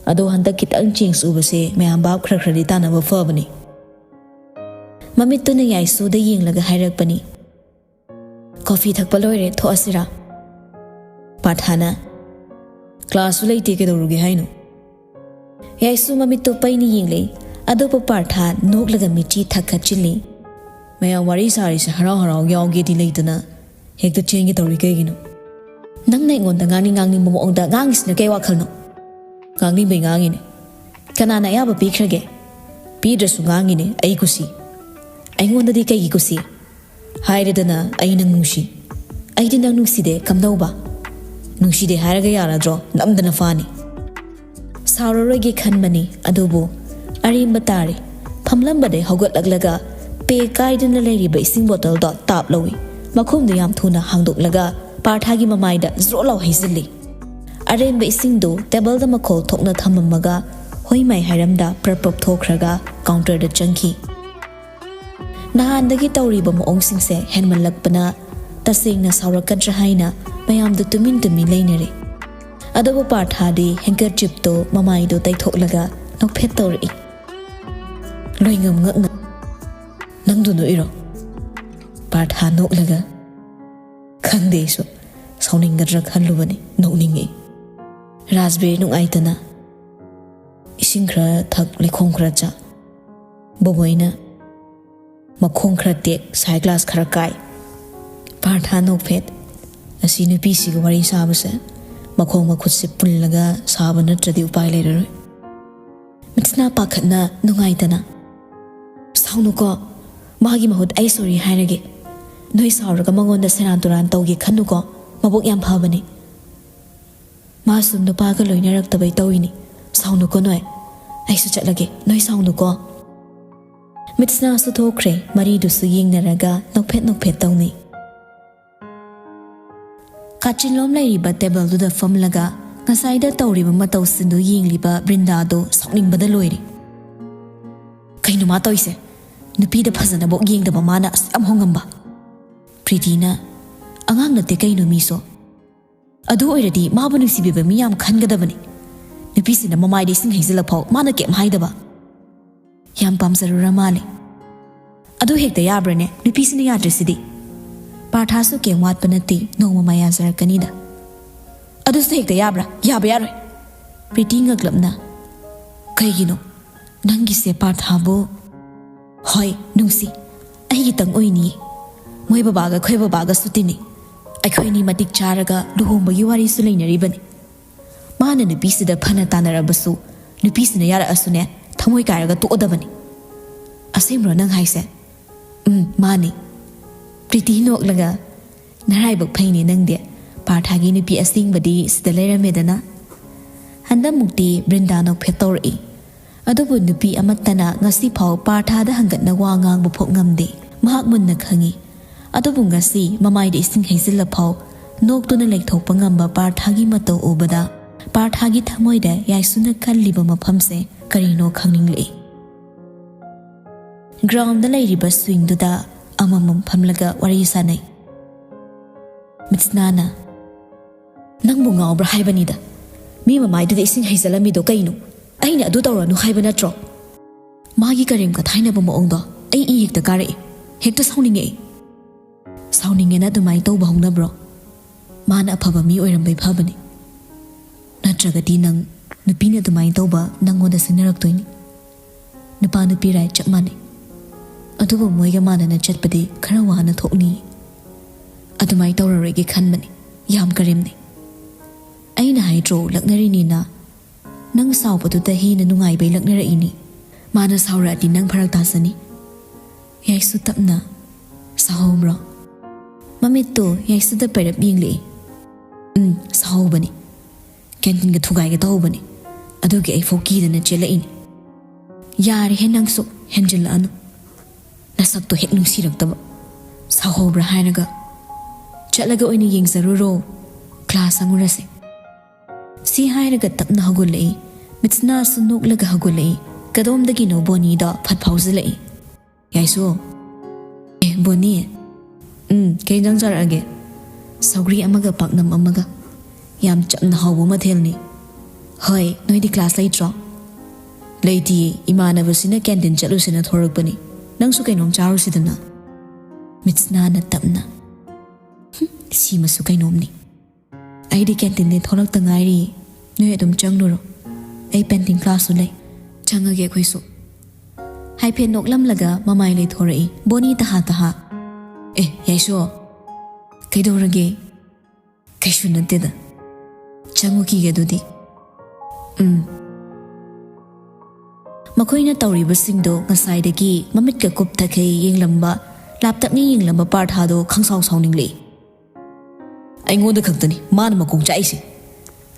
ꯑꯗꯣ ꯍꯟꯗꯛ ꯈꯤꯇꯪ ꯆꯦꯟꯖ ꯎꯕꯁꯦ ꯃꯌꯥꯝ ꯚꯥꯞ ꯈꯔ ꯈꯔꯗꯤ ꯇꯥꯅꯕ ꯐꯕꯅꯤ꯫" ꯃꯃꯤꯠꯇꯨꯅ ꯌꯥꯏꯁꯨꯗ ꯌꯦꯡꯂꯒ ꯍꯥꯏꯔꯛꯄꯅꯤ, "ꯀꯣꯐꯤ ꯊꯛꯄ ꯂꯣꯏꯔꯦ, ꯊꯣꯛꯑꯁꯤꯔꯥ?" ꯄꯥꯔꯊꯥꯅ, "ꯀ꯭ꯂꯥꯁꯁꯨ ꯂꯩꯇꯦ, ꯀꯩꯗꯧꯔꯨꯒꯦ ꯍꯥꯏꯅꯣ?" ꯌꯥꯏꯁꯨ ꯃꯃꯤꯠꯇꯣ ꯄꯩꯅ ꯌꯦꯡꯂꯦ꯫ ꯑꯗꯨꯕꯨ ꯄꯥꯔꯊꯥ ꯅꯣꯛꯂꯒ ꯃꯤꯠꯆꯤ ꯊꯛꯈꯠꯆꯤꯜꯂꯤ꯫ "ꯃꯌꯥꯝ ꯋꯥꯔꯤ ꯁꯥꯔꯤꯁꯦ ꯍꯔꯥꯎ ꯍꯔꯥꯎ ꯌꯥꯎꯒꯦꯗꯤ ꯂꯩꯇꯅ ꯍꯦꯛꯇ ꯆꯦꯟꯒꯦ ꯇꯧꯔꯤ ꯀꯩꯒꯤꯅꯣ? ꯅꯪꯅ ꯑꯩꯉꯣꯟꯗ ꯉꯥꯡꯅꯤꯡ ꯉꯥꯡꯅꯤꯡꯕ ꯃꯑꯣꯡꯗ ꯉꯥꯡꯉꯤꯁꯤꯅ ꯀꯩ ꯋꯥꯈꯜꯅꯣ?" "ꯉꯥꯡꯅꯤꯡꯕꯩ ꯉꯥꯡꯉꯤꯅꯦ꯫ ꯀꯅꯥꯅ ꯑꯌꯥꯕ ꯄꯤꯈ꯭ꯔꯒꯦ? ꯄꯤꯗ꯭ꯔꯁꯨ ꯉꯥꯡꯉꯤꯅꯦ, ꯑꯩ ꯀꯨꯁꯤ꯫ ꯑꯩꯉꯣꯟꯗꯗꯤ ꯀꯩꯒꯤ ꯀꯨꯁꯤ? ꯍꯥꯏꯔꯦꯗꯅ ꯑꯩ ꯅꯪ ꯅꯨꯡꯁꯤ꯫ ꯑꯩꯗꯤ ꯅꯪ ꯅꯨꯡꯁꯤꯗꯦ, ꯀꯝꯗꯧꯕ? ꯅꯨꯡꯁꯤꯗꯦ ꯍꯥꯏꯔꯒ ꯌꯥꯔꯗ꯭ꯔꯣ? ꯅꯝꯗꯅ ꯐꯥꯅꯤ꯫" ꯁꯥꯎꯔꯔꯣꯏꯒꯦ ꯈꯟꯕꯅꯤ, ꯑꯗꯨꯕꯨ ꯑꯔꯦꯝꯕ ꯇꯥꯔꯦ꯫ ꯐꯝꯂꯝꯕꯗꯩ ꯍꯧꯒꯠꯂꯛꯂꯒ ꯄꯦ ꯀꯥꯏꯗꯨꯅ ꯂꯩꯔꯤꯕ ꯏꯁꯤꯡ ꯕꯣꯇꯜꯗꯣ ꯇꯥꯞ ꯂꯧꯏ꯫ ꯃꯈꯨꯝꯗꯨ ꯌꯥꯝ ꯊꯨꯅ ꯍꯥꯡꯗꯣꯛꯂꯒ ꯄꯥꯔꯊꯥꯒꯤ ꯃꯃꯥꯏꯗ ꯖ꯭ꯔꯣ ꯂꯥꯎ ꯍꯩꯖꯤꯜꯂꯤ꯫ ꯑꯔꯦꯝꯕ ꯏꯁꯤꯡꯗꯨ ꯇꯦꯕꯜꯗ ꯃꯈꯣꯜ ꯊꯣꯛꯅ ꯊꯝꯃꯝꯃꯒ ꯍꯣꯏ ꯃꯥꯏ ꯍꯥꯏꯔꯝꯗ ꯄ꯭ꯔꯞ ꯄ꯭ꯔꯞ ꯊꯣꯛꯈ꯭ꯔꯒ ꯀꯥꯎꯟꯇꯔꯗ ꯆꯪꯈꯤ꯫ ꯅꯍꯥꯟꯗꯒꯤ ꯇꯧꯔꯤꯕ ꯃꯑꯣꯡꯁꯤꯡꯁꯦ ꯍꯦꯟꯃꯜꯂꯛꯄꯅ ꯇꯁꯦꯡꯅ ꯁꯥꯎꯔꯛꯀꯗ꯭ꯔꯥ ꯍꯥꯏꯅ ꯃꯌꯥꯝꯗꯨ ꯇꯨꯃꯤꯟ ꯇꯨꯃꯤꯟ ꯂꯩꯅꯔꯦ꯫ ꯑꯗꯨꯕꯨ ꯄꯥꯔꯊꯥꯗꯤ ꯍꯦꯡꯀꯔꯆꯤꯞꯇꯣ ꯃꯃꯥꯏꯗꯣ ꯇꯩꯊꯣꯛꯂꯒ ꯅꯣꯛꯐꯦꯠ ꯇꯧꯔꯛꯏ꯫ ꯂꯣꯏꯉꯝ ꯉꯛꯅ, "ꯅꯪꯗꯨ ꯅꯣꯛꯏꯔꯣ?" ꯄꯥꯔꯊ ꯅꯣꯛꯂꯒ, "ꯈꯪꯗꯦ, ꯑꯩꯁꯨ ꯁꯥꯎꯅꯤꯡꯒꯗ꯭ꯔꯥ ꯈꯜꯂꯨꯕꯅꯤ, ꯅꯣꯛꯅꯤꯡꯉꯤ꯫" ꯔꯥꯖꯕꯤꯔ ꯅꯨꯡꯉꯥꯏꯇꯅ ꯏꯁꯤꯡ ꯈꯔ ꯊꯛ, ꯂꯩꯈꯣꯝ ꯈꯔ ꯆꯥ꯫ ꯕꯣꯕꯣꯏꯅ ꯃꯈꯣꯡ ꯈꯔ ꯇꯦꯛ, ꯁꯥꯏ ꯒ꯭ꯂꯥꯁ ꯈꯔ ꯀꯥꯏ꯫ ꯄꯥꯔꯊ ꯅꯣꯛꯐꯦꯠ ꯑꯁꯤ ꯅꯨꯄꯤꯁꯤꯒ ꯋꯥꯔꯤ ꯁꯥꯕꯁꯦ ꯃꯈꯣꯡ ꯃꯈꯨꯠꯁꯦ ꯄꯨꯜꯂꯒ ꯁꯥꯕ ꯅꯠꯇ꯭ꯔꯗꯤ ꯎꯄꯥꯏ ꯂꯩꯔꯔꯣꯏ꯫ ꯃꯤꯠꯁꯅꯥ ꯄꯥꯈꯠꯅ ꯅꯨꯡꯉꯥꯏꯇꯅ, "ꯁꯥꯎꯅꯨꯀꯣ, ꯃꯥꯒꯤ ꯃꯍꯨꯠ ꯑꯩ ꯁꯣꯔꯤ ꯍꯥꯏꯔꯒꯦ꯫ ꯅꯣꯏ ꯁꯥꯎꯔꯒ ꯃꯉꯣꯟꯗ ꯁꯦꯔꯥꯟ ꯇꯨꯔꯥꯟ ꯇꯧꯒꯦ ꯈꯟꯅꯨꯀꯣ, ꯃꯕꯨꯛ ꯌꯥꯝ ꯐꯕꯅꯤ꯫ ꯃꯥ ꯁꯨꯝ ꯅꯨꯄꯥꯒ ꯂꯣꯏꯅꯔꯛꯇꯕꯩ ꯇꯧꯔꯤꯅꯤ꯫ ꯁꯥꯎꯅꯨꯀꯣ ꯅꯣꯏ꯫ ꯑꯩꯁꯨ ꯆꯠꯂꯒꯦ, ꯅꯣꯏ ꯁꯥꯎꯅꯨꯀꯣ꯫" ꯃꯤꯠꯁꯅꯥꯁꯨ ꯊꯣꯛꯈ꯭ꯔꯦ꯫ ꯃꯔꯤꯗꯨꯁꯨ ꯌꯦꯡꯅꯔꯒ ꯅꯣꯛꯐꯦꯠ ꯅꯣꯛꯐꯦꯠ ꯇꯧꯅꯩ꯫ ꯀꯥꯆꯤꯟꯂꯣꯝ ꯂꯩꯔꯤꯕ ꯇꯦꯕꯜꯗꯨꯗ ꯐꯝꯂꯒ ꯉꯁꯥꯏꯗ ꯇꯧꯔꯤꯕ ꯃꯇꯧꯁꯤꯡꯗꯨ ꯌꯦꯡꯂꯤꯕ ꯕ꯭ꯔꯤꯟꯗꯥꯗꯣ ꯁꯥꯎꯅꯤꯡꯕꯗ ꯂꯣꯏꯔꯦ꯫ "ꯀꯩꯅꯣ ꯃꯥ ꯇꯧꯔꯤꯁꯦ? ꯅꯨꯄꯤꯗ ꯐꯖꯅꯕꯨ ꯌꯦꯡꯗꯕ ꯃꯥꯅ ꯑꯁꯨꯛ ꯌꯥꯝ ꯍꯣꯡꯉꯝꯕ?" ꯄ꯭ꯔꯤꯇꯤꯅ, "ꯑꯉꯥꯡ ꯅꯠꯇꯦ ꯀꯩꯅꯣ ꯃꯤꯁꯨ꯫ ꯑꯗꯨ ꯑꯣꯏꯔꯗꯤ ꯃꯥꯕꯨ ꯅꯨꯡꯁꯤꯕꯤꯕ ꯃꯤ ꯌꯥꯝ ꯈꯟꯒꯗꯕꯅꯤ꯫ ꯅꯨꯄꯤꯁꯤꯅ ꯃꯃꯥꯏꯗ ꯏꯁꯤꯡ ꯍꯩꯖꯤꯜꯂꯐꯥꯎ ꯃꯥꯅ ꯀꯩꯝ ꯍꯥꯏꯗꯕ꯫ ꯌꯥꯝ ꯄꯥꯝꯖꯔꯨꯔ ꯃꯥꯜꯂꯦ꯫ ꯑꯗꯨ ꯍꯦꯛꯇ ꯌꯥꯕ꯭ꯔꯅꯦ? ꯅꯨꯄꯤꯁꯤꯅ ꯌꯥꯗ꯭ꯔꯤꯁꯤꯗꯤ꯫" ꯄꯥꯔꯊꯥꯁꯨ ꯀꯩꯝ ꯋꯥꯠꯄ ꯅꯠꯇꯦ, ꯅꯣꯡꯃ ꯃꯥꯏ ꯌꯥꯖꯔꯛꯀꯅꯤꯗ꯫ "ꯑꯗꯨꯁꯨ ꯍꯦꯛꯇ ꯌꯥꯕ꯭ꯔꯥ? ꯌꯥꯕ ꯌꯥꯔꯣꯏ꯫" ꯄ꯭ꯔꯤꯇꯤ ꯉꯛꯂꯞꯅ, "ꯀꯩꯒꯤꯅꯣ? ꯅꯪꯒꯤꯁꯦ ꯄꯥꯔꯊꯥꯕꯨ?" "ꯍꯣꯏ, ꯅꯨꯡꯁꯤ꯫ ꯑꯩꯒꯤꯇꯪ ꯑꯣꯏꯅꯤꯌꯦ꯫ ꯃꯣꯏ ꯕꯕꯥꯒ ꯑꯩꯈꯣꯏ ꯕꯕꯥꯒꯁꯨ ꯇꯤꯟꯅꯩ꯫ ꯑꯩꯈꯣꯏꯅꯤ ꯃꯇꯤꯛ ꯆꯥꯔꯒ ꯂꯨꯍꯣꯡꯕꯒꯤ ꯋꯥꯔꯤꯁꯨ ꯂꯩꯅꯔꯤꯕꯅꯤ꯫ ꯃꯥꯅ ꯅꯨꯄꯤꯁꯤꯗ ꯐꯅ ꯇꯥꯟꯅꯔꯕꯁꯨ, ꯅꯨꯄꯤꯁꯤꯅ ꯌꯥꯔꯛꯑꯁꯨꯅꯦ, ꯊꯃꯣꯏ ꯀꯥꯏꯔꯒ ꯇꯣꯛꯑꯗꯕꯅꯤ꯫" "ꯑꯁꯦꯡꯕ꯭ꯔꯣ ꯅꯪ ꯍꯥꯏꯁꯦ?" "ꯎꯝ, ꯃꯥꯅꯤ꯫" ꯄ꯭ꯔꯤꯇꯤ ꯅꯣꯛꯂꯒ, "ꯅꯔꯥꯏꯕꯛ ꯐꯩꯅꯦ ꯅꯪꯗꯤ꯫ ꯄꯥꯔꯊꯥꯒꯤ ꯅꯨꯄꯤ ꯑꯁꯦꯡꯕꯗꯤ ꯁꯤꯗ ꯂꯩꯔꯝꯃꯦꯗꯅ꯫" ꯍꯟꯗꯛꯃꯨꯛꯇꯤ ꯕ꯭ꯔꯤꯟꯗꯥ ꯅꯣꯛꯐꯦꯠ ꯇꯧꯔꯛꯏ꯫ ꯑꯗꯨꯕꯨ ꯅꯨꯄꯤ ꯑꯃꯠꯇꯅ ꯉꯁꯤꯐꯥꯎ ꯄꯥꯔꯊꯥꯗ ꯍꯪꯒꯠꯅ ꯋꯥ ꯉꯥꯡꯕ ꯐꯥꯎ ꯉꯝꯗꯦ꯫ ꯃꯍꯥꯛ ꯃꯨꯟꯅ ꯈꯪꯏ꯫ ꯑꯗꯨꯕꯨ ꯉꯁꯤ ꯃꯃꯥꯏꯗ ꯏꯁꯤꯡ ꯍꯩꯖꯤꯜꯂꯐꯥꯎ ꯅꯣꯛꯇꯨꯅ ꯂꯩꯊꯣꯛꯄ ꯉꯝꯕ ꯄꯥꯔꯊꯥꯒꯤ ꯃꯇꯧ ꯎꯕꯗ ꯄꯥꯔꯊꯥꯒꯤ ꯊꯃꯣꯏꯗ ꯌꯥꯏꯁꯨꯅ ꯀꯜꯂꯤꯕ ꯃꯐꯝꯁꯦ ꯀꯔꯤꯅꯣ ꯈꯪꯅꯤꯡꯂꯛꯏ꯫ ꯒ꯭ꯔꯥꯎꯟꯗ ꯂꯩꯔꯤꯕ ꯁ꯭ꯋꯤꯡꯗꯨꯗ ꯑꯃꯃꯝ ꯐꯝꯂꯒ ꯋꯥꯔꯤ ꯁꯥꯅꯩ꯫ ꯃꯤꯠꯁꯅꯥꯅ, "ꯅꯪꯕꯨ ꯉꯥꯎꯕ꯭ꯔꯥ ꯍꯥꯏꯕꯅꯤꯗ꯫ ꯃꯤ ꯃꯃꯥꯏꯗꯨꯗ ꯏꯁꯤꯡ ꯍꯩꯖꯜꯂꯝꯃꯤꯗꯣ ꯀꯩꯅꯣ? ꯑꯩꯅ ꯑꯗꯨ ꯇꯧꯔꯅꯨ ꯍꯥꯏꯕ ꯅꯠꯇ꯭ꯔꯣ?" ꯃꯥꯒꯤ ꯀꯔꯦꯝ ꯀꯊꯥꯏꯅꯕ ꯃꯑꯣꯡꯗꯣ ꯑꯩ ꯏ ꯍꯦꯛꯇ ꯀꯥꯔꯛꯑꯦ꯫ ꯍꯦꯛꯇ ꯁꯥꯎꯅꯤꯡꯉꯛꯑꯦ꯫ ꯁꯥꯎꯅꯤꯡꯉꯦꯅ ꯑꯗꯨꯃꯥꯏꯅ ꯇꯧꯕ ꯍꯧꯅꯕ꯭ꯔꯣ? ꯃꯥꯅ ꯑꯐꯕ ꯃꯤ ꯑꯣꯏꯔꯝꯕꯩ ꯐꯕꯅꯤ꯫ ꯅꯠꯇ꯭ꯔꯒꯗꯤ ꯅꯪ ꯅꯨꯄꯤꯅ ꯑꯗꯨꯃꯥꯏꯅ ꯇꯧꯕ ꯅꯪꯉꯣꯟꯗ ꯁꯤꯡꯅꯔꯛꯇꯣꯏꯅꯤ꯫ ꯅꯨꯄꯥ ꯅꯨꯄꯤ ꯔꯥꯏꯠ ꯆꯞ ꯃꯥꯟꯅꯩ꯫ ꯑꯗꯨꯕꯨ ꯃꯣꯏꯒ ꯃꯥꯟꯅꯅ ꯆꯠꯄꯗꯤ ꯈꯔ ꯋꯥꯅ ꯊꯣꯛꯅꯤ꯫ ꯑꯗꯨꯃꯥꯏꯅ ꯇꯧꯔꯔꯣꯏꯒꯦ ꯈꯟꯕꯅꯤ꯫ ꯌꯥꯝ ꯀꯔꯦꯝꯅꯩ꯫ ꯑꯩꯅ ꯍꯥꯏꯗ꯭ꯔꯣ, ꯂꯛꯅꯔꯤꯅꯤꯅ? ꯅꯪ ꯁꯥꯎꯕꯗꯨꯗ ꯍꯦꯟꯅ ꯅꯨꯡꯉꯥꯏꯕꯩ ꯂꯛꯅꯔꯛꯏꯅꯤ꯫ ꯃꯥꯅ ꯁꯥꯎꯔꯛꯑꯗꯤ ꯅꯪ ꯐꯔꯛ ꯇꯥꯖꯅꯤ꯫ ꯌꯥꯏꯁꯨ ꯇꯞꯅ, "ꯁꯥꯎꯍꯧꯕ꯭ꯔꯣ?" ꯃꯃꯤꯠꯇꯣ ꯌꯥꯏꯁꯨꯗ ꯄꯩꯔꯞ ꯌꯦꯡꯂꯛꯏ꯫ "ꯎꯝ, ꯁꯥꯎꯍꯧꯕꯅꯤ꯫ ꯀꯦꯟꯇꯤꯟꯒ ꯊꯨꯒꯥꯏꯒꯦ ꯇꯧꯍꯧꯕꯅꯤ꯫ ꯑꯗꯨꯒꯤ ꯑꯩ ꯐꯥꯎ ꯀꯤꯗꯅ ꯆꯦꯜꯂꯛꯏꯅꯤ꯫" "ꯌꯥꯔꯦꯍꯦ, ꯅꯪꯁꯨ ꯍꯦꯟꯖꯤꯜꯂꯛꯑꯅꯨ꯫ ꯅꯁꯛꯇꯣ ꯍꯦꯛ ꯅꯨꯡꯁꯤꯔꯛꯇꯕ꯫ ꯁꯥꯎꯍꯧꯕ꯭ꯔꯥ ꯍꯥꯏꯔꯒ꯫ ꯆꯠꯂꯒ ꯑꯣꯏꯅ ꯌꯦꯡꯖꯔꯨꯔꯣ꯫ ꯀ꯭ꯂꯥꯁ ꯆꯪꯉꯨꯔꯁꯦ꯫" ꯁꯤ ꯍꯥꯏꯔꯒ ꯇꯞꯅ ꯍꯧꯒꯠꯂꯛꯏ꯫ ꯃꯤꯠꯁꯅꯥꯁꯨ ꯅꯣꯛꯂꯒ ꯍꯧꯒꯠꯂꯛꯏ꯫ ꯀꯗꯣꯝꯗꯒꯤꯅꯣ ꯕꯣꯅꯤꯗꯣ ꯐꯠ ꯐꯥꯎꯖꯤꯜꯂꯛꯏ꯫ "ꯌꯥꯏꯁꯨ꯫" "ꯑꯦ, ꯕꯣꯅꯤ꯫" "ꯎꯝ, ꯀꯩ ꯏꯟꯖꯥꯡ ꯆꯥꯔꯛꯑꯒꯦ?" "ꯁꯧꯒ꯭ꯔꯤ ꯑꯃꯒ ꯄꯥꯛꯅꯝ ꯑꯃꯒ꯫ ꯌꯥꯝ ꯆꯝꯅ ꯍꯥꯎꯕ ꯃꯊꯦꯜꯅꯤ꯫" "ꯍꯣꯏ, ꯅꯣꯏꯗꯤ ꯀ꯭ꯂꯥꯁ ꯂꯩꯇ꯭ꯔꯣ?" "ꯂꯩꯇꯤꯌꯦ, ꯏꯃꯥꯟꯅꯕꯁꯤꯅ ꯀꯦꯟꯇꯤꯟ ꯆꯠꯂꯨꯁꯦꯅ ꯊꯣꯔꯛꯄꯅꯤ꯫ ꯅꯪꯁꯨ ꯀꯩꯅꯣꯝ ꯆꯥꯔꯨꯁꯤꯗꯅ꯫" ꯃꯤꯠꯁꯅꯥꯅ ꯇꯞꯅ, "ꯍꯨꯝ, ꯁꯤꯃꯁꯨ ꯀꯩꯅꯣꯝꯅꯤ꯫ ꯑꯩꯗꯤ ꯀꯦꯟꯇꯤꯟꯗꯩ ꯊꯣꯛꯂꯛꯇ ꯉꯥꯏꯔꯤ꯫ ꯅꯣꯏ ꯑꯗꯨꯝ ꯆꯪꯂꯨꯔꯣ꯫ ꯑꯩ ꯄꯦꯟꯇꯤꯡ ꯀ꯭ꯂꯥꯁꯁꯨ ꯂꯩ꯫ ꯆꯪꯉꯒꯦ ꯑꯩꯈꯣꯏꯁꯨ꯫" ꯍꯥꯏꯐꯦꯠ ꯅꯣꯛꯂꯝꯂꯒ ꯃꯃꯥꯏ ꯂꯩꯊꯣꯔꯛꯏ꯫ ꯕꯣꯅꯤ ꯇꯍꯥ ꯇꯍꯥ꯫ "ꯑꯦ, ꯌꯥꯏꯁꯨ꯫ ꯀꯩꯗꯧꯔꯒꯦ?" "ꯀꯩꯁꯨ ꯅꯠꯇꯦꯗ꯫ ꯆꯪꯉꯨꯈꯤꯒꯦ ꯑꯗꯨꯗꯤ꯫" "ꯎꯝ꯫" ꯃꯈꯣꯏꯅ ꯇꯧꯔꯤꯕꯁꯤꯡꯗꯣ ꯉꯁꯥꯏꯗꯒꯤ ꯃꯃꯤꯠꯀ ꯀꯨꯞꯊꯈꯩ ꯌꯦꯡꯂꯝꯕ, ꯂꯥꯞꯇꯛꯅ ꯌꯦꯡꯂꯝꯕ ꯄꯥꯔꯊꯥꯗꯣ ꯈꯪꯁꯥꯎ ꯁꯥꯎꯅꯤꯡꯂꯛꯏ꯫ "ꯑꯩꯉꯣꯟꯗ ꯈꯛꯇꯅꯤ ꯃꯥꯅ ꯃꯀꯣꯛ ꯆꯥꯛꯏꯁꯦ꯫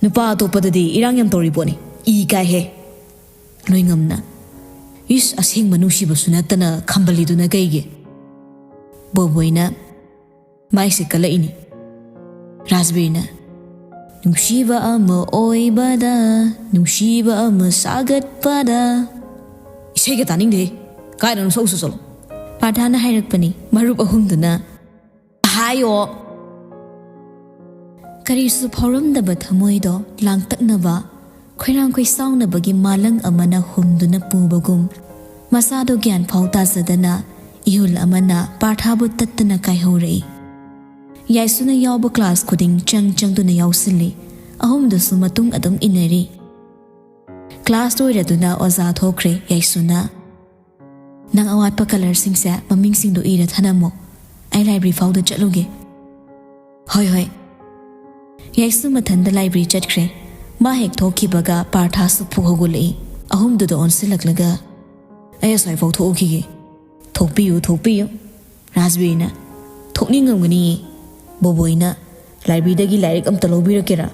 ꯅꯨꯄꯥ ꯑꯇꯣꯞꯄꯗꯗꯤ ꯏꯔꯥꯡ ꯌꯥꯝ ꯇꯧꯔꯤ ꯄꯣꯠꯅꯤ꯫ ꯏ ꯀꯥꯏꯍꯦ꯫" ꯂꯣꯏꯉꯝꯅ, "ꯏꯁ, ꯑꯁꯦꯡꯕ ꯅꯨꯡꯁꯤꯕꯁꯨ ꯅꯠꯇꯅ ꯈꯝꯕꯜꯂꯤꯗꯨꯅ ꯀꯩꯒꯤ?" ꯕꯣꯕꯣꯏꯅ ꯃꯥꯏꯁꯦ ꯀꯜꯂꯛꯏꯅꯤ꯫ ꯔꯥꯖꯕꯤꯔꯅ, "ꯅꯨꯡꯁꯤꯕ ꯑꯃ ꯑꯣꯏꯕꯗ, ꯅꯨꯡꯁꯤꯕ ꯑꯃ ꯁꯥꯒꯠꯄꯗ꯫" "ꯏꯁꯩꯒ ꯇꯥꯅꯤꯡꯗꯦ꯫ ꯀꯥꯏꯗꯅꯣ ꯁꯣꯛꯎꯁꯨ ꯆꯠꯂꯣ꯫" ꯄꯥꯔꯊꯥꯅ ꯍꯥꯏꯔꯛꯄꯅꯤ꯫ ꯃꯔꯨꯞ ꯑꯍꯨꯝꯗꯨꯅ, "ꯍꯥꯏꯌꯣ꯫" ꯀꯔꯤꯁꯨ ꯐꯥꯎꯔꯝꯗꯕ ꯊꯃꯣꯏꯗꯣ ꯂꯥꯡꯇꯛꯅꯕ, ꯈꯣꯏꯔꯥꯡ ꯈꯣꯏꯁꯥꯎꯅꯕꯒꯤ ꯃꯥꯂꯪ ꯑꯃꯅ ꯍꯨꯝꯗꯨꯅ ꯄꯨꯕꯒꯨꯝ, ꯃꯁꯥꯗꯣ ꯒ꯭ꯌꯥꯟ ꯐꯥꯎ ꯇꯥꯖꯗꯅ ꯏꯍꯨꯜ ꯑꯃꯅ ꯄꯥꯔꯊꯥꯕꯨ ꯇꯠꯇꯅ ꯀꯥꯏꯍꯧꯔꯛꯏ꯫ ꯌꯥꯏꯁꯨꯅ ꯌꯥꯎꯕ ꯀ꯭ꯂꯥꯁ ꯈꯨꯗꯤꯡ ꯆꯪ ꯆꯪꯗꯨꯅ ꯌꯥꯎꯁꯤꯜꯂꯤ꯫ ꯑꯍꯨꯝꯗꯨꯁꯨ ꯃꯇꯨꯡ ꯑꯗꯨꯝ ꯏꯟꯅꯔꯤ꯫ ꯀ꯭ꯂꯥꯁ ꯂꯣꯏꯔꯗꯨꯅ ꯑꯣꯖꯥ ꯊꯣꯛꯈ꯭ꯔꯦ꯫ ꯌꯥꯏꯁꯨꯅ, "ꯅꯪ ꯑꯋꯥꯠꯄ ꯀꯂꯔꯁꯤꯡꯁꯦ ꯃꯃꯤꯡꯁꯤꯡꯗꯣ ꯏꯔ ꯊꯅꯝꯃꯣ꯫ ꯑꯩ ꯂꯥꯏꯕ꯭ꯔꯦꯔꯤ ꯐꯥꯎꯗ ꯆꯠꯂꯨꯒꯦ꯫" "ꯍꯣꯏ, ꯍꯣꯏ꯫" ꯌꯥꯏꯁꯨ ꯃꯊꯟꯗ ꯂꯥꯏꯕ꯭ꯔꯦꯔꯤ ꯆꯠꯈ꯭ꯔꯦ꯫ ꯃꯥ ꯍꯦꯛ ꯊꯣꯛꯈꯤꯕꯒ ꯄꯥꯔꯊꯥꯁꯨ ꯐꯨꯛ ꯍꯧꯒꯠꯂꯛꯏ꯫ ꯑꯍꯨꯝꯗꯨꯗ ꯑꯣꯟꯁꯤꯜꯂꯛꯂꯒ, "ꯑꯩ ꯑꯁ꯭ꯋꯥꯏꯐꯥꯎ ꯊꯣꯛꯎꯈꯤꯒꯦ꯫" "ꯊꯣꯛꯄꯤꯌꯨ, ꯊꯣꯛꯄꯤꯌꯨ꯫" ꯔꯥꯖꯕꯤꯔꯅ, "ꯊꯣꯛꯅꯤꯡꯉꯝꯒꯅꯤꯌꯦ꯫ ꯕꯣꯕꯣꯏꯅ ꯂꯥꯏꯕ꯭ꯔꯦꯔꯤꯗꯒꯤ ꯂꯥꯏꯔꯤꯛ ꯑꯝꯇ ꯂꯧꯕꯤꯔꯛꯀꯦꯔꯥ?"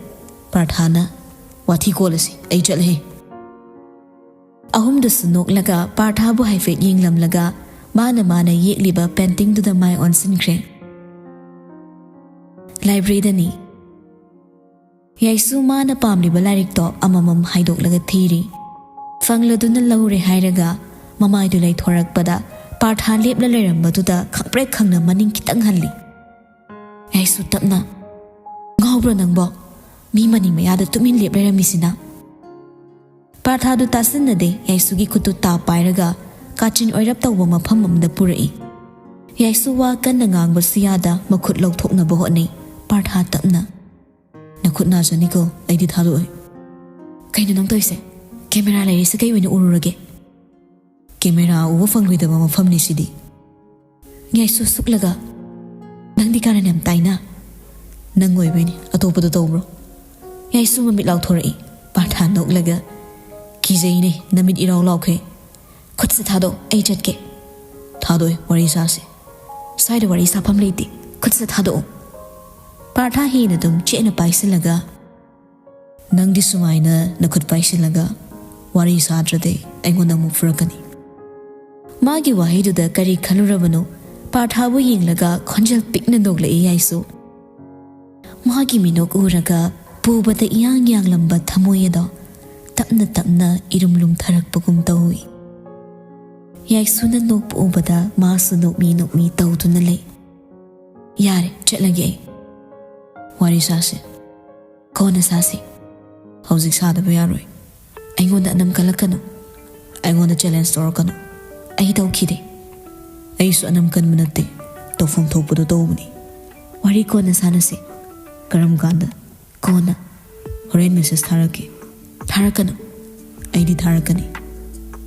ꯄꯥꯔꯊꯥꯅ, "ꯋꯥꯊꯤ ꯀꯣꯜꯂꯁꯤ, ꯑꯩ ꯆꯠꯂꯦ꯫" ꯑꯍꯨꯝꯗꯨꯁꯨ ꯅꯣꯛꯂꯒ ꯄꯥꯔꯊꯥꯕꯨ ꯍꯥꯏꯐꯦꯠ ꯌꯦꯡꯂꯝꯂꯒ ꯃꯥꯅ ꯃꯥꯅ ꯌꯦꯛꯂꯤꯕ ꯄꯦꯟꯇꯤꯡꯗꯨꯗ ꯃꯥꯏ ꯑꯣꯟꯁꯤꯟꯈ꯭ꯔꯦ꯫ ꯂꯥꯏꯕ꯭ꯔꯦꯔꯤꯗꯅꯤ꯫ ꯌꯥꯏꯁꯨ ꯃꯥꯅ ꯄꯥꯝꯂꯤꯕ ꯂꯥꯏꯔꯤꯛꯇꯣ ꯑꯃꯃꯝ ꯍꯥꯏꯗꯣꯛꯂꯒ ꯊꯤꯔꯤ꯫ ꯐꯪꯂꯗꯨꯅ ꯂꯧꯔꯦ ꯍꯥꯏꯔꯒ ꯃꯃꯥꯏꯗꯨ ꯂꯩꯊꯣꯔꯛꯄꯗ ꯄꯥꯔꯊꯥ ꯂꯦꯞꯂ ꯂꯩꯔꯝꯕꯗꯨꯗ ꯈꯪꯄ꯭ꯔꯦꯛ ꯈꯪꯅ ꯃꯅꯤꯡ ꯈꯤꯇꯪ ꯍꯜꯂꯤ꯫ ꯌꯥꯏꯁꯨ ꯇꯞꯅ, "ꯉꯥꯎꯕ꯭ꯔꯣ ꯅꯪꯕꯣ? ꯃꯤ ꯃꯅꯤꯡ ꯃꯌꯥꯗ ꯇꯨꯃꯤꯟ ꯂꯦꯞ ꯂꯩꯔꯝꯃꯤꯁꯤꯅ?" ꯄꯥꯔꯊꯥꯗꯨ ꯇꯥꯁꯤꯟꯅꯗꯦ꯫ ꯌꯥꯏꯁꯨꯒꯤ ꯈꯨꯠꯇꯨ ꯇꯥ ꯄꯥꯏꯔꯒ ꯀꯥꯆꯤꯟ ꯑꯣꯏꯔꯞ ꯇꯧꯕ ꯃꯐꯝ ꯑꯃꯗ ꯄꯨꯔꯛꯏ꯫ ꯌꯥꯏꯁꯨ ꯋꯥ ꯀꯟꯅ ꯉꯥꯡꯕꯁꯨ ꯌꯥꯗ ꯃꯈꯨꯠ ꯂꯧꯊꯣꯛꯅꯕ ꯍꯣꯠꯅꯩ꯫ ꯄꯥꯔꯊꯥ ꯇꯞꯅ, "ꯅꯈꯨꯠ ꯅꯥꯖꯅꯤꯀꯣ, ꯑꯩꯗꯤ ꯊꯥꯗꯣꯛꯑꯣꯏ꯫" "ꯀꯩꯅꯣ ꯅꯪ ꯇꯧꯔꯤꯁꯦ? ꯀꯦꯃꯦꯔꯥ ꯂꯩꯔꯤꯁꯦ ꯀꯩ ꯑꯣꯏꯅ ꯎꯔꯨꯔꯒꯦ?" "ꯀꯦꯃꯦꯔꯥ ꯎꯕ ꯐꯪꯂꯣꯏꯗꯕ ꯃꯐꯝꯅꯤ ꯁꯤꯗꯤ꯫" ꯌꯥꯏꯁꯨ ꯁꯨꯛꯂꯒ, "ꯅꯪꯗꯤ ꯀꯥꯔꯟ ꯌꯥꯝ ꯇꯥꯏꯅ꯫" "ꯅꯪ ꯑꯣꯏꯕꯩꯅꯤ, ꯑꯇꯣꯞꯄꯗꯣ ꯇꯧꯕ꯭ꯔꯣ?" ꯌꯥꯏꯁꯨ ꯃꯃꯤꯠ ꯂꯥꯎꯊꯣꯔꯛꯏ꯫ ꯄꯥꯔꯊꯥ ꯅꯣꯛꯂꯒ, "ꯀꯤꯖꯩꯅꯦ, ꯅꯃꯤꯠ ꯏꯔꯥꯎ ꯂꯥꯎꯈꯩ꯫ ꯈꯨꯠꯁꯦ ꯊꯥꯗꯣꯛ, ꯑꯩ ꯆꯠꯀꯦ꯫" "ꯊꯥꯗꯣꯛꯑꯣꯏ, ꯋꯥꯔꯤ ꯁꯥꯁꯦ꯫" "ꯁ꯭ꯋꯥꯏꯗ ꯋꯥꯔꯤ ꯁꯥꯐꯝ ꯂꯩꯇꯦ, ꯈꯨꯠꯁꯦ ꯊꯥꯗꯣꯛꯑꯣ꯫" ꯄꯥꯔꯊꯥ ꯍꯦꯟꯅ ꯑꯗꯨꯝ ꯆꯦꯠꯅ ꯄꯥꯏꯁꯤꯜꯂꯒ, "ꯅꯪꯗꯤ ꯁꯨꯃꯥꯏꯅ ꯅꯈꯨꯠ ꯄꯥꯏꯁꯤꯜꯂꯒ ꯋꯥꯔꯤ ꯁꯥꯗ꯭ꯔꯗꯤ ꯑꯩꯉꯣꯟꯗ ꯑꯃꯨꯛ ꯐꯨꯔꯛꯀꯅꯤ꯫" ꯃꯥꯒꯤ ꯋꯥꯍꯩꯗꯨꯗ ꯀꯔꯤ ꯈꯜꯂꯨꯔꯕꯅꯣ? ꯄꯥꯔꯊꯥꯕꯨ ꯌꯦꯡꯂꯒ ꯈꯣꯟꯖꯦꯜ ꯄꯤꯛꯅ ꯅꯣꯛꯂꯛꯏ ꯌꯥꯏꯁꯨ꯫ ꯃꯥꯒꯤ ꯃꯤꯅꯣꯛ ꯎꯔꯒ ꯄꯨꯕꯗ ꯏꯌꯥꯡ ꯌꯥꯡꯂꯝꯕ ꯊꯃꯣꯏ ꯑꯗꯣ ꯇꯞꯅ ꯇꯞꯅ ꯏꯔꯨꯝ ꯂꯨꯝꯊꯔꯛꯄꯒꯨꯝ ꯇꯧꯏ꯫ ꯌꯥꯏꯁꯨꯅ ꯅꯣꯛꯄ ꯎꯕꯗ ꯃꯥꯁꯨ ꯅꯣꯛꯃꯤ ꯅꯣꯛꯃꯤ ꯇꯧꯗꯨꯅ ꯂꯩ꯫ "ꯌꯥꯔꯦ, ꯆꯠꯂꯒꯦ ꯑꯩ꯫ ꯋꯥꯔꯤ ꯁꯥꯁꯦ꯫ ꯀꯣꯟꯅ ꯁꯥꯁꯦ꯫ ꯍꯧꯖꯤꯛ ꯁꯥꯗꯕ ꯌꯥꯔꯣꯏ꯫ ꯑꯩꯉꯣꯟꯗ ꯑꯅꯝ ꯀꯜꯂꯛꯀꯅꯨ꯫ ꯑꯩꯉꯣꯟꯗ ꯆꯦꯂꯦꯟꯖ ꯇꯧꯔꯛꯀꯅꯨ꯫ ꯑꯩ ꯇꯧꯈꯤꯗꯦ꯫ ꯑꯩꯁꯨ ꯑꯅꯝ ꯀꯟꯕ ꯅꯠꯇꯦ, ꯇꯧꯐꯝ ꯊꯣꯛꯄꯗꯣ ꯇꯧꯕꯅꯤ꯫ ꯋꯥꯔꯤ ꯀꯣꯟꯅ ꯁꯥꯟꯅꯁꯤ꯫ ꯀꯔꯝ ꯀꯥꯟꯗ? ꯀꯣꯟꯅ꯫ ꯍꯣꯔꯦꯟ ꯃꯦꯁꯦꯖ ꯊꯥꯔꯛꯀꯦ꯫ ꯊꯥꯔꯛꯀꯅꯨ꯫ ꯑꯩꯗꯤ ꯊꯥꯔꯛꯀꯅꯤ꯫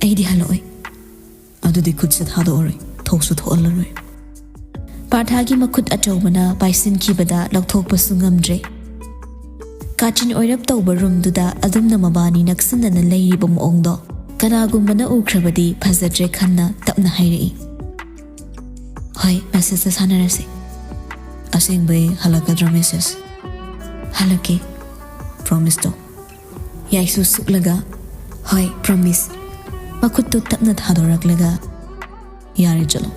ꯑꯩꯗꯤ ꯍꯜꯂꯛꯑꯣꯏ꯫ ꯑꯗꯨꯗꯤ ꯈꯨꯠꯁꯦ ꯊꯥꯗꯣꯛꯑꯔꯣꯏ, ꯊꯣꯛꯁꯨ ꯊꯣꯛꯍꯜꯂꯔꯣꯏ꯫ ꯄꯥꯔꯊꯥꯒꯤ ꯃꯈꯨꯠ ꯑꯆꯧꯕꯅ ꯄꯥꯏꯁꯤꯟꯈꯤꯕꯗ ꯂꯧꯊꯣꯛꯄꯁꯨ ꯉꯝꯗ꯭ꯔꯦ꯫ ꯀꯥꯆꯤꯟ ꯑꯣꯏꯔꯞ ꯇꯧꯕ ꯔꯨꯝꯗꯨꯗ ꯑꯗꯨꯝꯅ ꯃꯕꯥꯅꯤ ꯅꯛꯁꯤꯟꯅꯅ ꯂꯩꯔꯤꯕ ꯃꯑꯣꯡꯗꯣ ꯀꯅꯥꯒꯨꯝꯕꯅ ꯎꯈ꯭ꯔꯕꯗꯤ ꯐꯖꯗ꯭ꯔꯦ ꯈꯟꯅ ꯇꯞꯅ ꯍꯥꯏꯔꯛꯏ꯫ "ꯍꯣꯏ, ꯃꯦꯁꯦꯖꯇ ꯁꯥꯟꯅꯔꯁꯦ꯫ ꯑꯁꯦꯡꯕꯩ ꯍꯜꯂꯛꯀꯗ꯭ꯔꯣ ꯃꯦꯁꯦꯖ?" "ꯍꯜꯂꯛꯀꯦ꯫ ꯄ꯭ꯔꯣꯃꯤꯁ ꯇꯧ꯫" ꯌꯥꯏꯁꯨ ꯁꯨꯛꯂꯒ, "ꯍꯣꯏ, ꯄ꯭ꯔꯣꯃꯤꯁ꯫" ꯃꯈꯨꯠꯇꯨ ꯇꯞꯅ ꯊꯥꯗꯣꯔꯛꯂꯒ, "ꯌꯥꯔꯦ, ꯆꯠꯂꯣ꯫"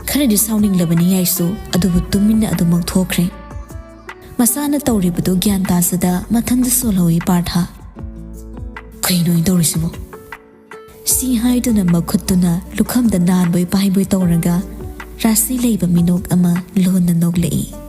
ꯈꯔꯗꯤ ꯁꯥꯎꯅꯤꯡꯂꯕꯅꯤ ꯌꯥꯏꯁꯨ, ꯑꯗꯨꯕꯨ ꯇꯨꯃꯤꯟꯅ ꯑꯗꯨꯃꯛ ꯊꯣꯛꯈ꯭ꯔꯦ꯫ ꯃꯁꯥꯅ ꯇꯧꯔꯤꯕꯗꯨ ꯒ꯭ꯌꯥꯟ ꯇꯥꯖꯗ ꯃꯊꯟꯇ ꯁꯣꯜꯍꯧꯏ ꯄꯥꯔꯊ꯫ "ꯀꯩꯅꯣ ꯑꯩꯅ ꯇꯧꯔꯤꯁꯤꯕꯣ?" ꯁꯤ ꯍꯥꯏꯗꯨꯅ ꯃꯈꯨꯠꯇꯨꯅ ꯂꯨꯈꯝꯗ ꯅꯥꯟꯕꯣꯏ ꯄꯥꯏꯕꯣꯏ ꯇꯧꯔꯒ ꯔꯥꯁꯤ ꯂꯩꯕ ꯃꯤꯅꯣꯛ ꯑꯃ ꯂꯣꯟꯅ ꯅꯣꯛꯂꯛꯏ꯫